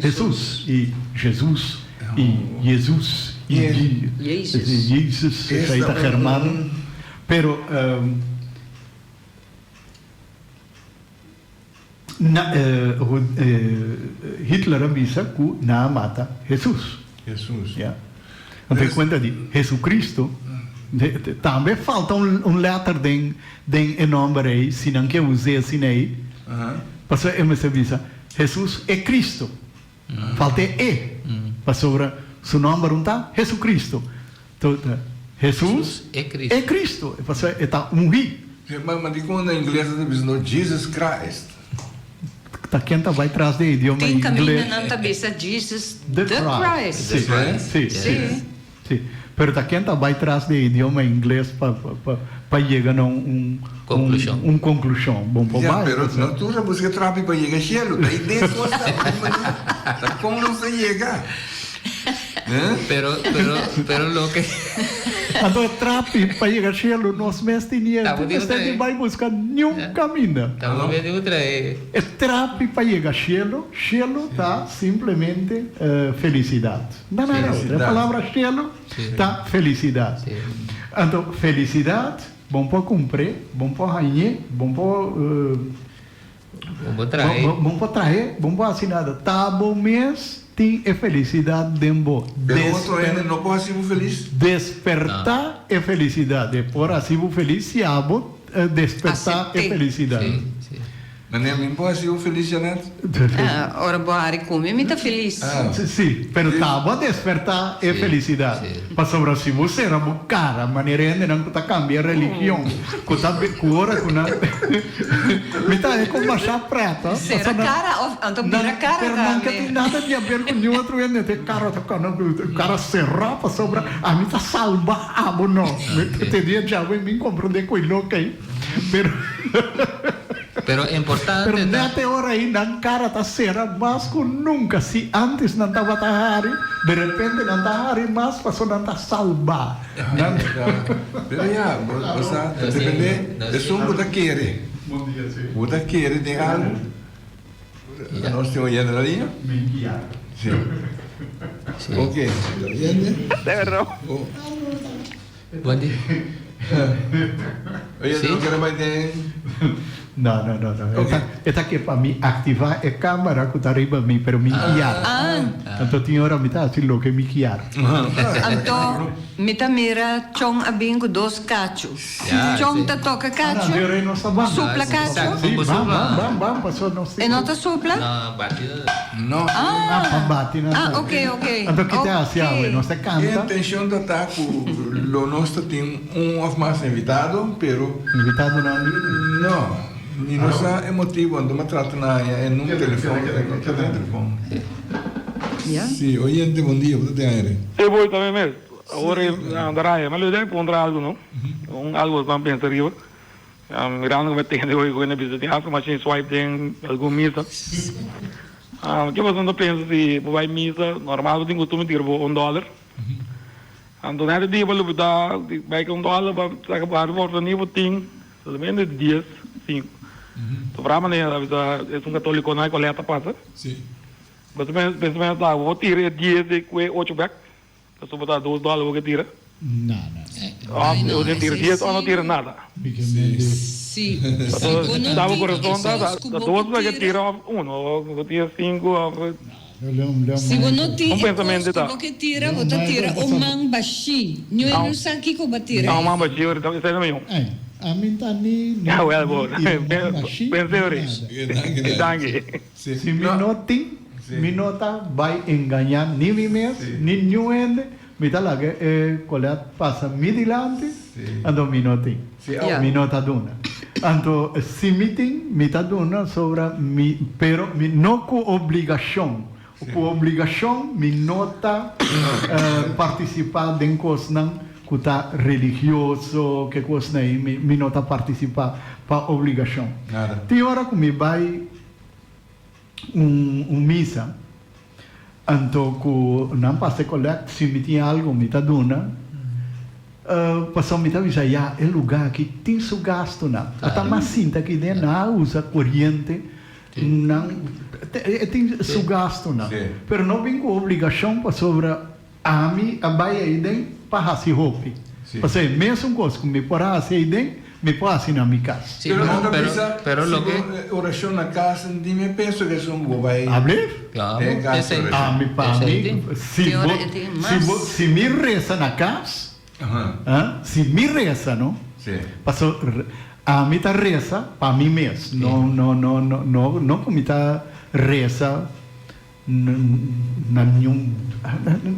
C: Jesus y Jesus y Jesus y Jesus, esey ta germano, pero Na, Hitler a bisa ku nan a mata Hesus.
A: Hesus.
C: Ya. Anto e kuenta di Hesucristo, tambe falta un lèter den den e nòmber ei, si nan ke us'é asina ei, pasobra e mester bisa Hesus e Cristo. Falta e e, pasobra su nòmber un ta Hesucristo. Hesus e Cristo, pasobra e ta ungí.
A: Ma dikon na ingles nan ta bisa no Jesus Christ?
C: Ta ken ta bai tras di e idioma
D: Tin
C: ingles?
D: kaminda nan ta bisa Jesus the Christ.
C: Si, si, si, si. Pero ta ken ta bai tras di e idioma ingles pa pa yega na un
B: Konklushon.
C: un konklushon. Bon por
A: Ya,
C: bai.
A: pero no tur ta buska trapi pa yega shelu. Ta idea kos ta un manera. Ta kon nos ta yega? Eh?
B: Pero, pero, pero loke.
C: Anto e trapi pa yega shelu nos mes tin yente.
B: Tabo di un
C: Mester di
B: trae.
C: bai buska niun kaminda.
B: Tabo di un trae.
C: E trapi pa yega shelu, shelu ta simplemente felisidat. No nada otro. E palabra shelu ta felisidat. Anto felisidat bon por kumpr'é, bon por hañ'é, bon por.
B: Bon por trahe.
C: Bon por trahe, bon por hasi nada. Ta bo mes tin e felisidat den bo.
A: Pero otro hende no por hasi bo felis?
C: Despertá e felisidat. E por hasi bo felis si abo despertá e felisidat.
A: Meneer, mi por hasi bo felis, Janet?
D: Ora bo hari ku mi, mi ta felis.
C: Sí, pero ta bo a despertá e felisidat. Pasobra si bo sera bo kara manera e hendenan ku ta kambia religion, ku ta ku ora ku nan mi ta e ku masha prèt.
D: Sera kara òf anto bira kara tambe.
C: Pero nan ka tin nada di haber ku niun otro hende, te kara ta kòrda kara será pasobra ami ta salba abo no. Te dia djawe mi komprondé ku e loke ei, pero.
B: Pero importante
C: Pero
B: ta.
C: net e ora ei nan cara ta cera mas cu nunca. Si antes nan tabata hari, de repente nan ta hari mas pasobra nan ta salba. Nan.
A: Pero ya, bo bo sa, ta depende esun cu ta kere. Bo ta kere den algo. Nos tin oyente na liña? Si. Ok, oyente.
B: Bon dia.
A: Oye,
B: Sí?
A: no quiere bai den.
C: No, no, no, no. E ta, e ta ke pa mi activa e camera cu ta riba mi, pero mi kiar. Anto tin ora mi ta haci loke mi kiar.
D: Anto mi ta mira Chon a bin cu dos cachu.
B: Ja,
D: Chon
B: sí.
D: ta toca
C: Ah,
D: cachu,
C: no, de nos ta ban.
D: supla
B: Ah, sí,
D: cachu.
B: exacto.
C: Sí,
B: Bo
C: ban,
B: supla.
C: ban, ban, ban, paso nos
D: E no ta supla?
B: No, bati no.
A: No.
C: Ah, pa bati nan
D: Ah,
C: ta.
D: ok, ok.
C: Anto ki ta haci awe?
D: Ok.
C: Nos ta
A: E
C: canta.
A: intencion ta ta cu lo nos ta tin un of mas invitado, pero.
C: Invitado nan di?
A: No, mi no sa e motibo, anto mi a trata na haña e numero telefon, e no ta den telefon.
D: Ya.
A: Si, oyente, bon dia, bo ta den aire.
I: E boy tambe mes. Awor e anda raya. Ma lo debe puntra algo no. Un algo ban pensa riba. Mirando ku mi tende hoy ku hende bisa tin hasta machine swipe den algun misa. Ke boso no ta pensa si bo bai misa normal bo tin kustumber tira bo un dòler. Anto nèt e dia bo lubidá bai ku un dòler bo saka bo hari bo orden'é bo tin solamente dies sinku. Sobrá manera bisa esun katoliko nan e kolèta pasa. Bo ta pensa ta bo tira e dies i ku e ocho bèk. Pasobra ta dos dòler bo ke tira.
C: No, no.
I: Òf bo tin tira dies òf no tira nada.
J: Si, si bo no
I: Pasobra
J: tin
I: korason ta
J: e kos ku
I: ta
J: bo
I: dos
J: ke
I: bo ke
J: tira.
I: tira òf uno òf bo tira sinku òf.
J: Si bo no tin
I: Un
J: e kos
I: pensamentu
J: ku
I: ta.
J: bo ke tira, bo ta tira un man bashí. Niun e no sa kiko bo a tira.
I: Un man bashí, esei ta mihó.
C: Ami ta ni ni
I: Ja wel bo.
C: tira man mashí
I: Pensé
C: ni
I: ori.
C: nada.
I: Danki.
C: Si mi no tin, mi no ta bai engañá ni mi mes, ni niun hende, mi ta laga e kolet pasa mi dilanti, anto mi no tin. Mi no ta duna. Anto si mi tin, mi ta duna sobra mi, pero mi no ku obligashon. Ku obligashon mi no ta partisipá den kosnan ku ta religioso, ke kosnan ei mi no ta partisipá pa obligashon. Tin ora ku mi bai un misa, anto ku nan pasa e kolèkt, si mi tin algu mi ta duna, pasobra mi ta bisa ya e lugá aki tin su gastunan. Ata mas sinta aki den nan a usa koriente Nan e tin su gastunan, pero no bin ku obligashon pasobra ami a bai eiden pa hasi hopi. Pasobra e mesun kos ku mi por hasi eiden, mi por hasi na mi kas.
A: Pero nan ta bisa, si bo orashon na kas, di mi penso ku esun ku bo bai den kas di orashon.
C: Ami pa mi, si bo, si bo, si mi resa na kas, Si mi resa no, paso ami ta resa pa mi mes, no no no no no ku mi ta resa na niun,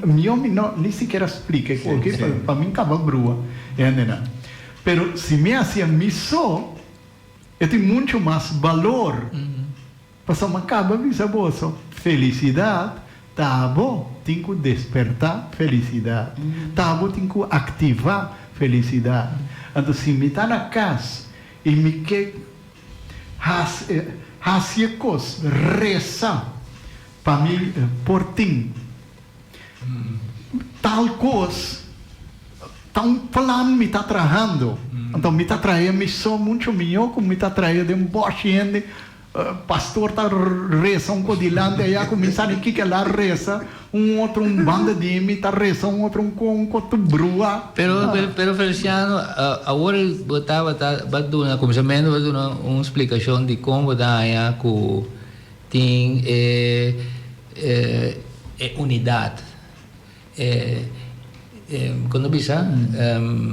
C: mihó mi no ni sikiera splika e koki pa mi kaba brua e hendenan. Pero si mi hasi ami so e tin mucho mas balor. Pasobra mi a kaba bisa boso, felisidat ta abo tin ku despertá felisidat, ta abo tin ku aktivá felisidat. Anto si mi ta na kas i mi ke hasi hasi e kos, resa pa mi por tin tal kos, ta un plan mi ta trahando. Anto mi ta traha mi so mucho mihó ku mi ta traha den bòshi hende. Pastor ta resa un ko dilanti aya kuminsá di kiko el a resa, un otro un banda di mi ta resa un otro un ko un ko tu brua.
B: Pero pero Feliciano awor bo tabata ba duna kuminsamentu bo a duna un splikashon di kon bo ta haña ku tin e e unidat. Kon ta bisa?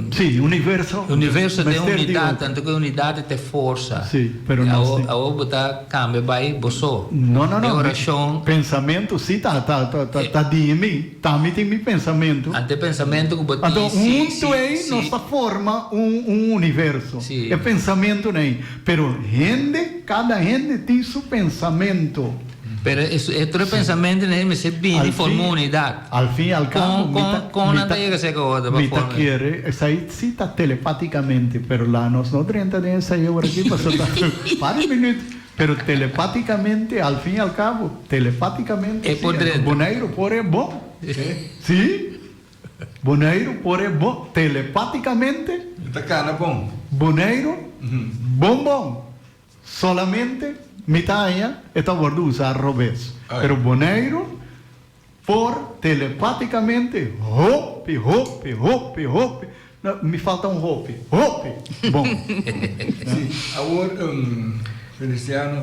C: Sí, universo.
B: Universo den unidat, anto ku e unidat ta e forsa.
C: Sí, pero nos tin.
B: Awor bo ta kambia bai bo so.
C: No, no, no.
B: E orashon.
C: Pensamentu sí ta ta ta di mi. Tambe tin mi pensamentu.
B: Anto e pensamentu ku bo tin.
C: Anto huntu ei nos ta forma un un universo.
B: Sí.
C: E pensamentunan ei. Pero hende, kada hende tin su pensamentu.
B: Pero e tur e pensamentonan ei mester bini forma un unidat.
C: Al fin y al cabo, mi ta,
B: Kon nan ta yega serka otro pa
C: mi ta
B: forma?
C: kere, esei si ta telepáticamente, pero la nos no drenta den esei awor aki pasobra ta par di minuut, pero telepáticamente, al fin y al cabo, telepáticamente
B: E
C: si,
B: por drenta.
C: Boneiru por e bon. Si, Boneiru por e bon, telepáticamente.
A: E ta kana bon.
C: Boneiru, bon bon. Solamente mita aña e ta wordo usa robes. Pero Boneiru por telepáticamente hopi, hopi, hopi, hopi, no, mi falta un hopi, hopi bon.
A: Sí, awor Feliciano,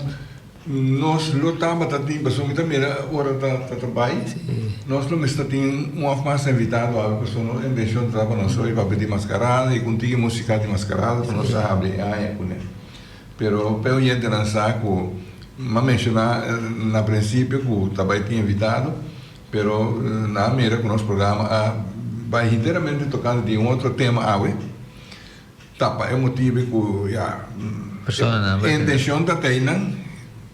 A: nos lo tabata tin, pasobra mi ta mira ora ta ta bai, nos lo mester tin un of mas invitado awe, pasobra nos intencion ta pa nos hoy papia di mascarada y cu un tiki musica di mascarada pa nos a habri e aña cune. Pero p'e oyentenan sa ku m'a menshoná na prinsipio ku ta bai tin invitado, pero nan a mira ku nos programa a bai hinteramente tokante di un otro tema awe, ta pa e motibu ku ya e intenshon ta teinan,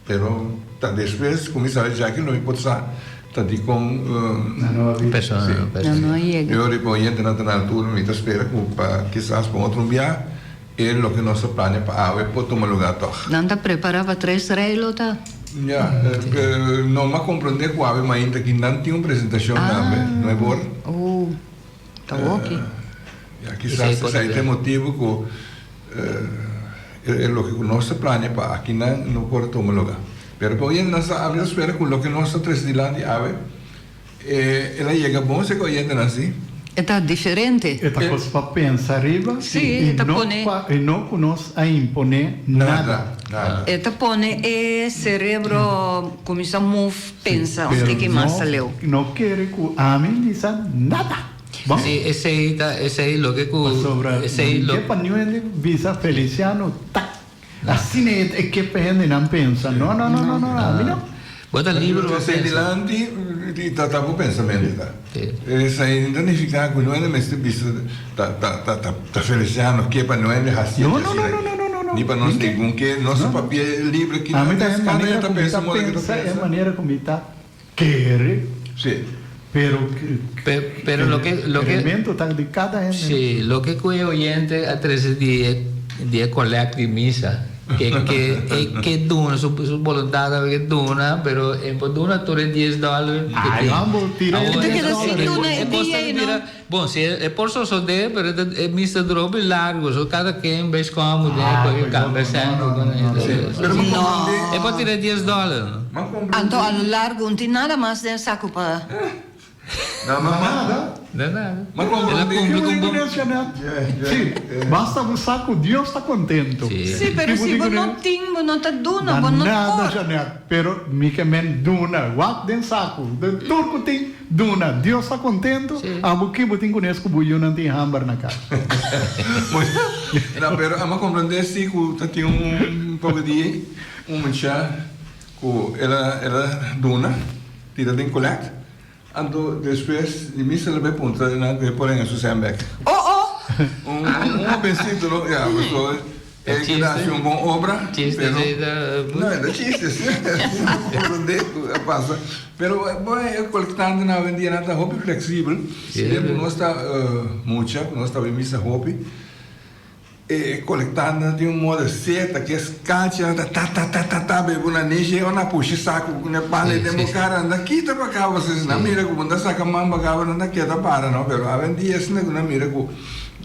A: pero ta despues ku mi sabi esaki lo mi por sa ta dikon
D: si
A: e ora ku oyentenan ta na altura mi ta spera ku pa kisas pa un otro bia. E loke nos ta plania pa awe por tuma lugá tòg.
D: Nan ta prepará pa tres rei lo ta?
A: Ya, no m'a komprondé ku awe mainta aki nan tin un presentashon tambe, no e bor?
D: Oh, ta hopi.
A: Ya, kisas esei ta e motibu ku e loke ku nos ta plania pa akinan no por tuma lugá. Pero pa oyentenan sa, ami ta spera ku loke nos ta trese dilanti awe, E el a yega bon seka oyentenan si.
D: E ta diferente.
C: E ta kos pa pensa riba
D: Sí, e ta pone.
C: i no ku nos a imponé nada.
A: Nada.
D: E ta pone e serebro kuminsá move, pensa un tiki mas aleu.
C: No kere ku ami bisa nada. Bon.
B: Si, esei ta, esei loke ku,
C: Pasobra
B: esei lo.
C: ke pa niun hende bisa Feliciano ta asina e ke pa hendenan pensa. No, no, no, no, no, ami no.
B: Bo ta liber pa
A: Esei
B: pensa.
A: dilanti i ta ta bo pensamentu ta.
B: Si.
A: Esei no ta nifiká ku niun hende mester bisa ta ta ta ta ta Feliciano ke pa niun hende hasi
C: No,
A: esei
C: no, no,
A: asina.
C: no, no, no, no, no.
A: Ni pa nos
C: Ni ke.
A: ningun ke nos
C: No.
A: papia libre ki
C: Ami ta e
A: kada
C: manera
A: hende ta
C: ku mi
A: pensa
C: ta
A: moda ke ta
C: pensa, e
A: pensa.
C: manera ku mi ta kere.
A: Si.
C: Pero
B: Pe, pero loke, loke.
C: Kerementu ta di kada hende.
B: Si, loke ku e oyente a trese di e, di e kolèkt di misa, ke, ke, e ke duna, su, su boluntat a ke duna, pero e por duna tur e dies dòler ke
C: Ay,
B: tin.
C: ambo tira e
B: Awor,
D: E ta
C: dies
D: keda sin
C: dòler.
D: duna e
B: e kos
D: dia
B: ta
D: ei, no?
B: bira, bon, si e por sosodé, pero e ta, e misa dura hopi largu, so kada ken bai skòmbu den e
C: Ah,
B: koe
C: pues
B: kambia
C: no, no,
B: sèn
C: no,
B: ku
C: no, no, no.
A: Si, pero mi
D: No.
A: komprendé.
B: E por tira e dies dòler, no?
A: M'a komprendé.
D: Anto a lo largo un tin nada mas den saco pa.
A: No, ma, ma.
C: Nada.
B: No nada.
A: M'a
B: El a
A: komprendé.
B: kumpli ku un bon.
C: Sí, basta bo sa ku Dios ta kontento.
B: Sí.
D: Sí, pero
C: Ki bo
D: si
C: tin
D: bo
C: ku
D: no
C: ne?
D: tin, bo no ta duna,
C: Na
D: bo no
C: nada,
D: por.
C: Janet. Pero mi ke men duna. Wak den saku. Den tur ku tin, duna. Dios ta kontento.
B: Sí.
C: Abo ki bo tin kunes ku bo yunan tin hamber na kas.
A: No, pero amo komprendé sí ku ta tin un poko di un mucha Ku el a el a duna tira den kolèkt, anto despues di misa el a bai puntra nan ku e por haña su sèn bèk.
D: Oh oh!
A: Un un hobencito no, ya pasobra e keda hasi un bon obra,
B: Chiste
A: pero
B: si ta
A: no e ta chiste si, comprende ku a pasa, pero bo e kolektantenan awendia nan ta hopi fleksibel, tempu nos ta mucha ku nos ta bai misa hopi. E kolektando tin un moda seta ke skalchi ta ta ta ta ta ta bebe una nishi o na pushi saku ku ne pala den bo kara nan ta kita pa kaba si nan mira ku bo ta saka man pa kaba nan ta keda para no pero awendia asina ku nan mira ku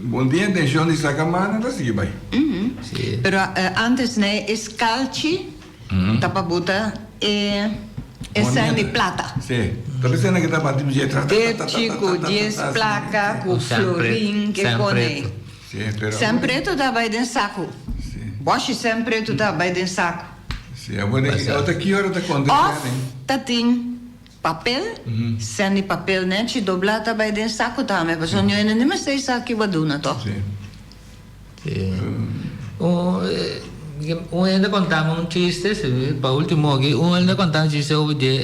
A: bo no tin intenshon di saka man nan ta sigui bai.
D: Pero antes ne e skalchi ta pa buta e e sèn di plata.
A: Si, ta bisa nan ke ta bati bije tra ta ta ta ta ta ta ta ta
D: Dechi ku dies plaka ku florin ke pone. Sèn pretu ta bai den saku. Bòshi sèn pretu ta bai den saku. Òf ta tin papel, sèn di papel nèchi doblá ta bai den saku tambe, pasobra niun hende no mester sa ki bo a duna tòg.
B: Un hende kontami un chiste, pa ultimo aki, un hende kontami un chiste over di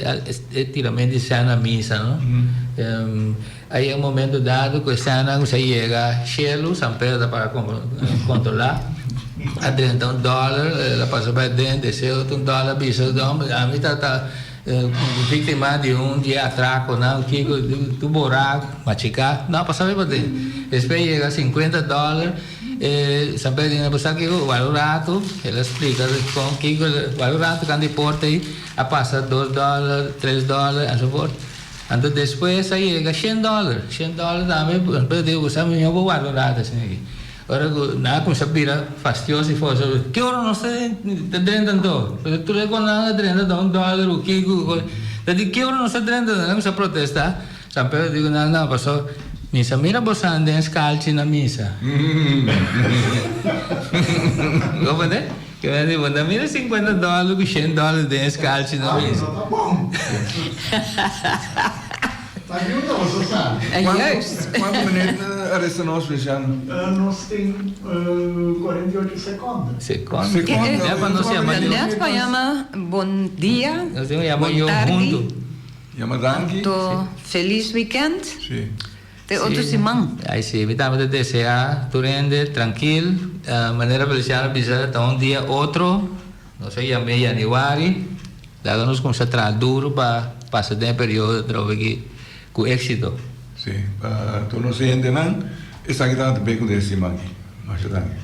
B: e tiramento di sèn na misa, no? Ai un momento dado cu e sènnan cu sa yega shelu, San Pedro ta para controla, a drenta un dollar, el a pasa bai aden, deseo otro un dollar, bisa hombre, ami ta ta victima di un di e atraconan, kico, tu bora, machica, no a pasa bai paden. Despues yega cincuenta dollar, e San Pedro di, bo sa kico, wak un rato, el a splica con kico, wak un rato cando e porta ei a pasa dos dollar, tres dollar, enzovoort. Anto despues a yega shen dòler, shen dòler tambe, pero digo ku sa mihó bo warda un rato asina aki. Ora ku nan a kuminsá bira fastioso i forsa, ki ora nos ta drenta anto? Pasobra tur e ku nan a drenta ta un dòler ku kiko ku ta di ki ora nos ta drenta anto? Nan a kuminsá protestá. San Pedro di ku nan, no, pasobra misa mira bosan den skalchi na misa. Comprende? Ke men di, bo ta mira sinkuenta dòler ku shen dòler den e skalchi na mesa.
A: Kuantu minüt a resta nos, Feliciano?
C: Nos tin 48 sekonde.
B: Sekonde. Net pa nos yama yo.
D: Net pa yama bon dia,
B: Nos tin ku yama
D: bon
B: yo
D: tardi.
B: huntu.
A: Yama danki.
D: Anto felis weekend.
A: Si.
D: Te otro siman.
B: Ai si, mi tambe ta desea tur hende trankil, manera Feliciano a bisa ta un dia otro, nos a yam'é Januari, laga nos kumsa traha duro pa pasa den e periodo atrobe aki ku éksito.
A: Si, pa tur nos hendenan, esaki tabata be ku den siman aki. Masha danki.